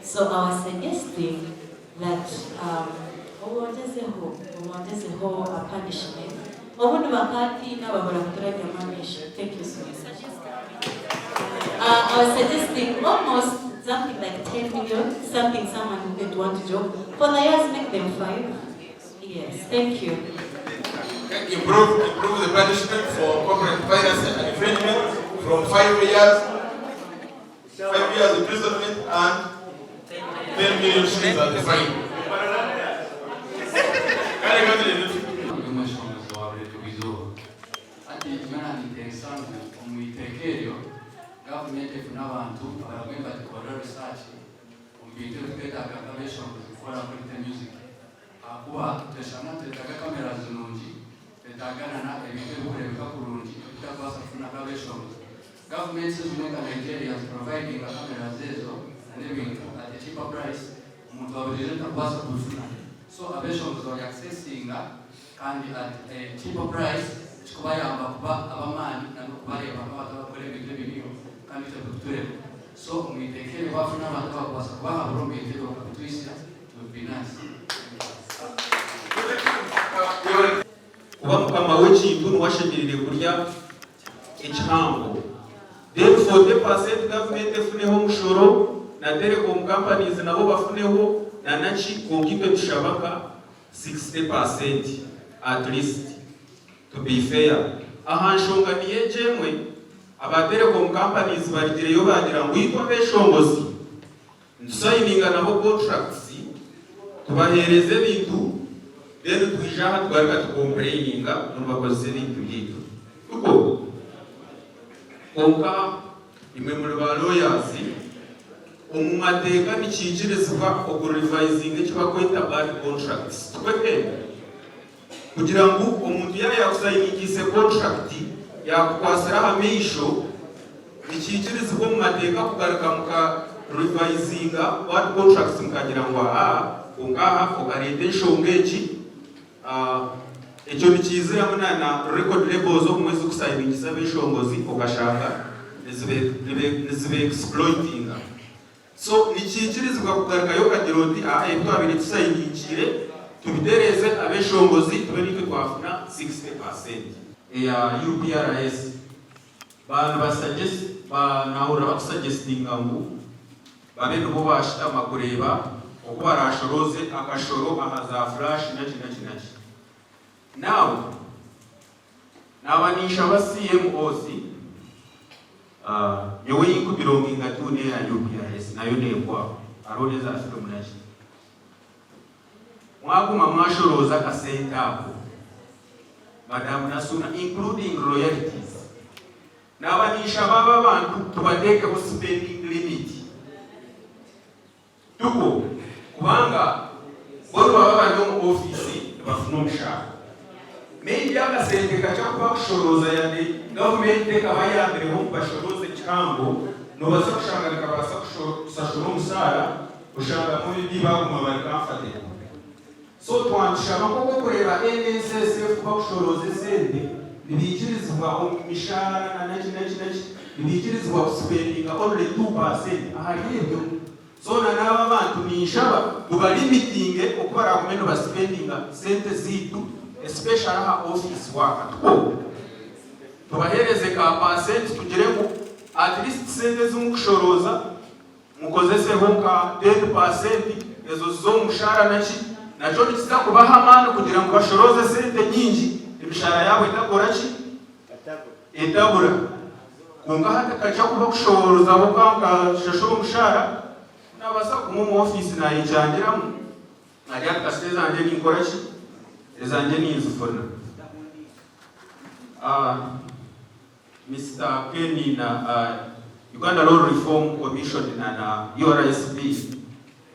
so I was suggesting that um obongyezeho obongyezeho a punishment obundi bakatiina babura kuturabyamu amaisho thank you so much uh, I was suggesting almost something like 10 million something someone wouldn't want to joke for the years make them five yes thank you. Improve, improve the punishment for corporate piracy and infringement from 5 years imprisonment and 10 million shillings as a fine. Kale kati Omweshongozi wa buri izooba ati nyona niteesa ngu omu iteeka eryo gavumenti efune abantu abaragwe batikora research omu bintu ebitwetaaga nk'abeshongozi kukora kuri music, ahakuba tweshanga twetaaga kamera zirungi, twetaaga na ebintu ebikureebeka kurungi ebitakubaasa kufuna nk'abeshongozi. Gavumenti ezimwe nka Nigeria ziprovidinga cameras ezo n'ebintu at a cheaper price, omuntu wa burijo takubaasa kubifuna. So abeshongozi bari accessinga kandi at a cheaper price, kikubayamba kuba ab'amaani n'okubareeba nk'abantu abakora ebintu ebiriyo kandi itwe bikuturema. So omu iteeka eryo bafuna abantu abakubaasa kubahabura omu bintu ebyo bakabitwisya, it would be nice. Kuba mukama w'ekintu niwe ashemereire kurya ekihango, then 40% gavumenti efuneho omushoro na telecom companies nabo bafuneho nanaki, konka itwe tushaba nka 60% at least, to be fair. Aha nshonga niyo egyo emwe, aba telecom companies barigireyo bagira ngu itwe abeshongozi nitusayininga nabo contracts, tubaheereza ebintu, then twija aha tugaruka tucomplaininga ngu bakozesa ebintu byaitu tuko. Konka imwe muri ba lawyers, omu mateeka nikiikirizibwa okurevisinga eki bakweta bad contracts tukwete, kugira ngu omuntu yaaba yakusayiningiise contract yakukwasira aha maisho, nikiikirizibwa omu mateeka kugaruka muka revisinga bad contracts, mukagira ngu aha konka aha okareeta enshonga egi. Ekyo nikiiziramu na record labels obumwe zikusayiningisa abeshongozi, okashanga nizibe exploitinga. So nikiikirizibwa kugarukayo okagira oti aha ebi twabaire tusayiningiire tubitereeze, abeshongozi tube nitwe twafuna 60%. Eya UPRS, bantu basuggest banahurira bakusuggestinga ngu babe nibo bashitama kureeba oku barashoroze akashoro aha za flash naki naki naki. Now naba ninshaba CMOs, nyowe yinkubironginga tu neya UPRS nayo nekwaho, hariho neza film naki, mwaguma mwashoroza akasente ako, Madamu Nasuna, including royalties, naba ninshaba aba abantu tubateekeho spending limit tuko, kubanga bo baba bari omu ofiisi nibafuna omushahara, maybe akasente kakya kuba kushoroza, yade gavumenti ekaba yambireho ngu bashoroze kihango, nobaasa kushanga nikabaasa kusashura omusaara, oshanga maybe baguma bari comfortable. So twantushaba nk'oku okureeba NSSF kuba kushoroza esente nibiikirizibwa omu mishahara na naki naki naki, nibiikirizibwa kuspendinga only 2% ahari ebyo. So na n'aba abantu ninshaba tubalimitinge oku baragume nibaspendinga sente ziitu, especially aha office work tuko tubahereze ka percent, tugire ngu at least sente ezimukushoroza mukozeseho nka 10%, ezo z'omushahara naki, nakyo nikiza kubaha amaani kugira ngu bashoroze sente nyingi. Emishahara yaabo etakora ki? Etabura. Kwonka hati akajya kuba kushoboorozaho nkashashura omushaara, naabaasa kuguma omu ofiisi naayekyangiramu, naagira ati kasita ezangye ninkora ki? Ezangye ninzifuna. Mister Kenny na Uganda Law Reform Commission na na URSB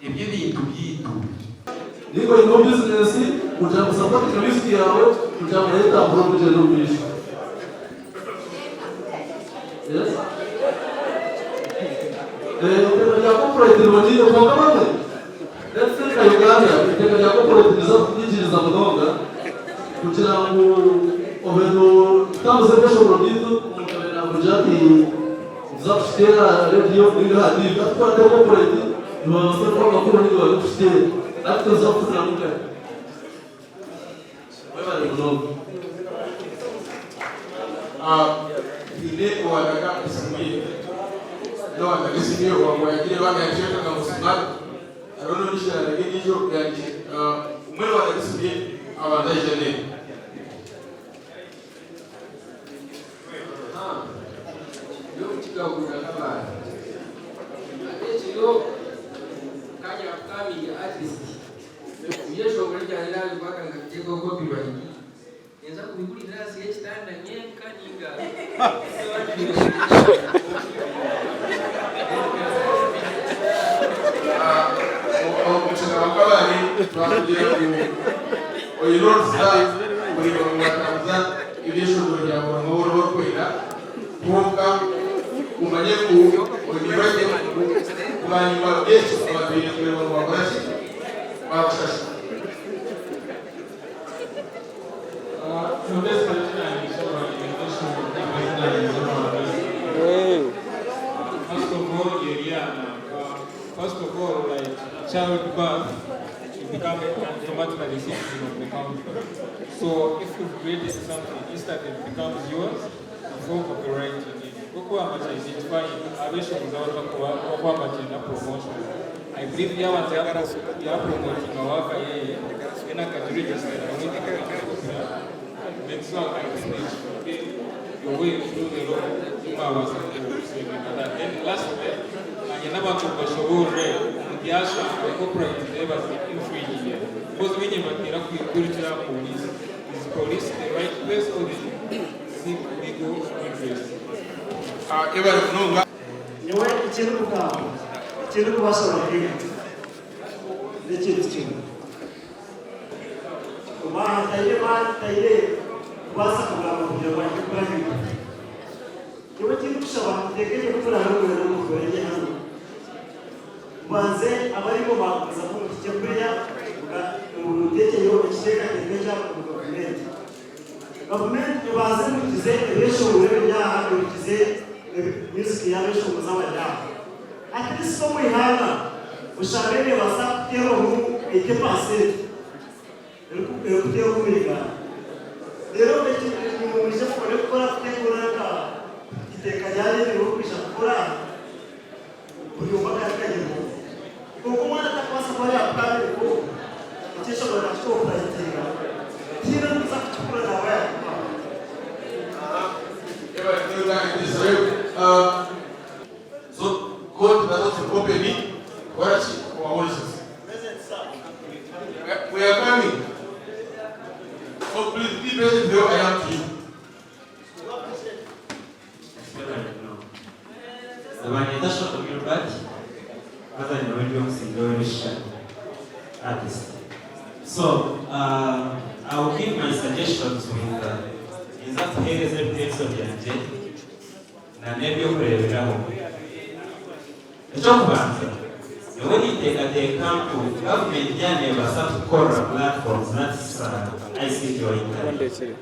ebyo ebintu byaitu. Ninga oineho bizinesi kugira ngu osapotinge music yaawe kugira ngu nayo etambure omu gyende omu maisho. Yes. Eh, eiteka rya copyright riboneire kwonka bamwe let's say nka Uganda eiteka rya copyright niriza kutunyigiriza munonga kugira ngu obe notambuza ebyeshongoro byaitu omuntu abe nakugira ati nituza kukiteera aha rediyo ninga aha tiivi hati ku orateeka copyright nibabaasa kuha amakuru ninga babikukiteera hati toza kufuniramu nkahe? Mwebare munonga. Haine owataga esimu ye n'owataga esimu ye owagireeba yagireeba ngu smart hariho n'ondiijo yataga endiijo mbwenu owataga esimu ye abanze aije areebe. N'okukigabura nk'abantu. Hati ekiro kanya upcoming artist ebyeshongoro ebyangye nabikwata nkabiteekaho copyright ninza kubihurira ahansi y'ekitanda nyenka ninga Omushana wa Kabale twakugira ngu oine orusa kureeba ngu watambuza ebyeshongoro byawe ngu oraba orikwenda kwonka omanye ngu oine right bwanyima y'ekyo abantu baine kureeba ngu wakora ki bakushashura. First of all, Eliana, first of all, like childbirth, you become automatically a citizen of the country. So if you've created something, instantly it becomes yours before copyrighting it. Kuko amaze identifying abeshoboza bakuba na promotion. I believe yabanza ya promoting waka yeye then akajiregister then so I think it should be your way through the law mwabasa kusevinga that. Then lastly, nanye n'abantu bashoborere omuntu yashanga copyright nebaza infringing because binye batera kwirukira police. Is police the right place or they seek legal redress? Ebare munonga. Nyowe eki ndikugamba, eki ndikubashaba kimwe, n'ekintu kimwe. Oba ntaine maani, ntaine kubaasa kugamba kugira ngu ahike kurahika. Nyowe eki ndikushaba, muteeke gye ku turaabe mwena mukore gye hanu. Mubanze abarimo baagumizamu muhikye kuriya, muteekyeyo ekiteekateeko ekya omu gavumenti. Gavumenti ebanze ehurikize ebyeshongoro ebiri aha, ehurikize music y'abeshongozi abari aha. At least omu ihanga oshange neebaasa kuteerwamu 80% erikuteerwa omu Uganda. Reero eki nimwe mwije mubone kukora kuteekura nka iteeka ryareeterwa kwija kukora aha, buri omwe akarikagyemwaho. Kwonka omwana atakubaasa kuba yaakutandika okwo, ekyeshongoro nakikopurayitinga, tihaine orikuza kukikura naaba yaakikuha. So kooti nazo ziri open kukora ki? Kubahurikiza. We are coming. So please be patient though I am to you. Banyeta Shoto Gilbert, haza nyowe ndi omusinga w'ebishushani, artist. So, I will give my suggestions with ninza kuheereza ebiteeso byangye na n'eby'okureeberaho. Eky'okubanza, nyowe ninteekateeka ngu gavumenti yaaba neebaasa kukorera platforms that's ICT or internet.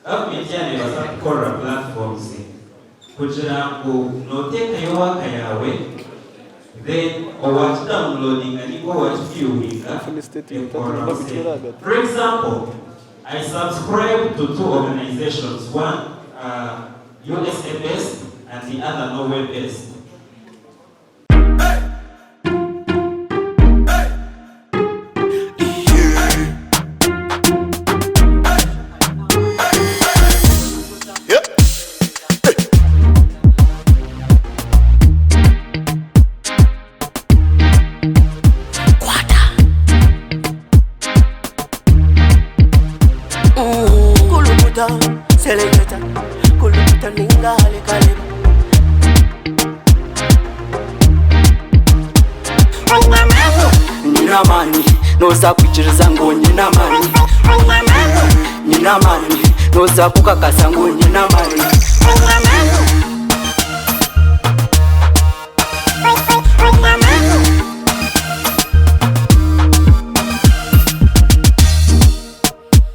Gavumenti yaaba neebaasa kukorera platforms kugira ngu nooteekayo work yaawe then owakidownloadinga ninga owakiviewinga ekukoreraho sente. For example, I subscribe to two organizations, one USA based and the other Norway based. Noza kwikiriza ngu nyine amaani, nyine amaani. Noza kukakasa ngu nyine amaani.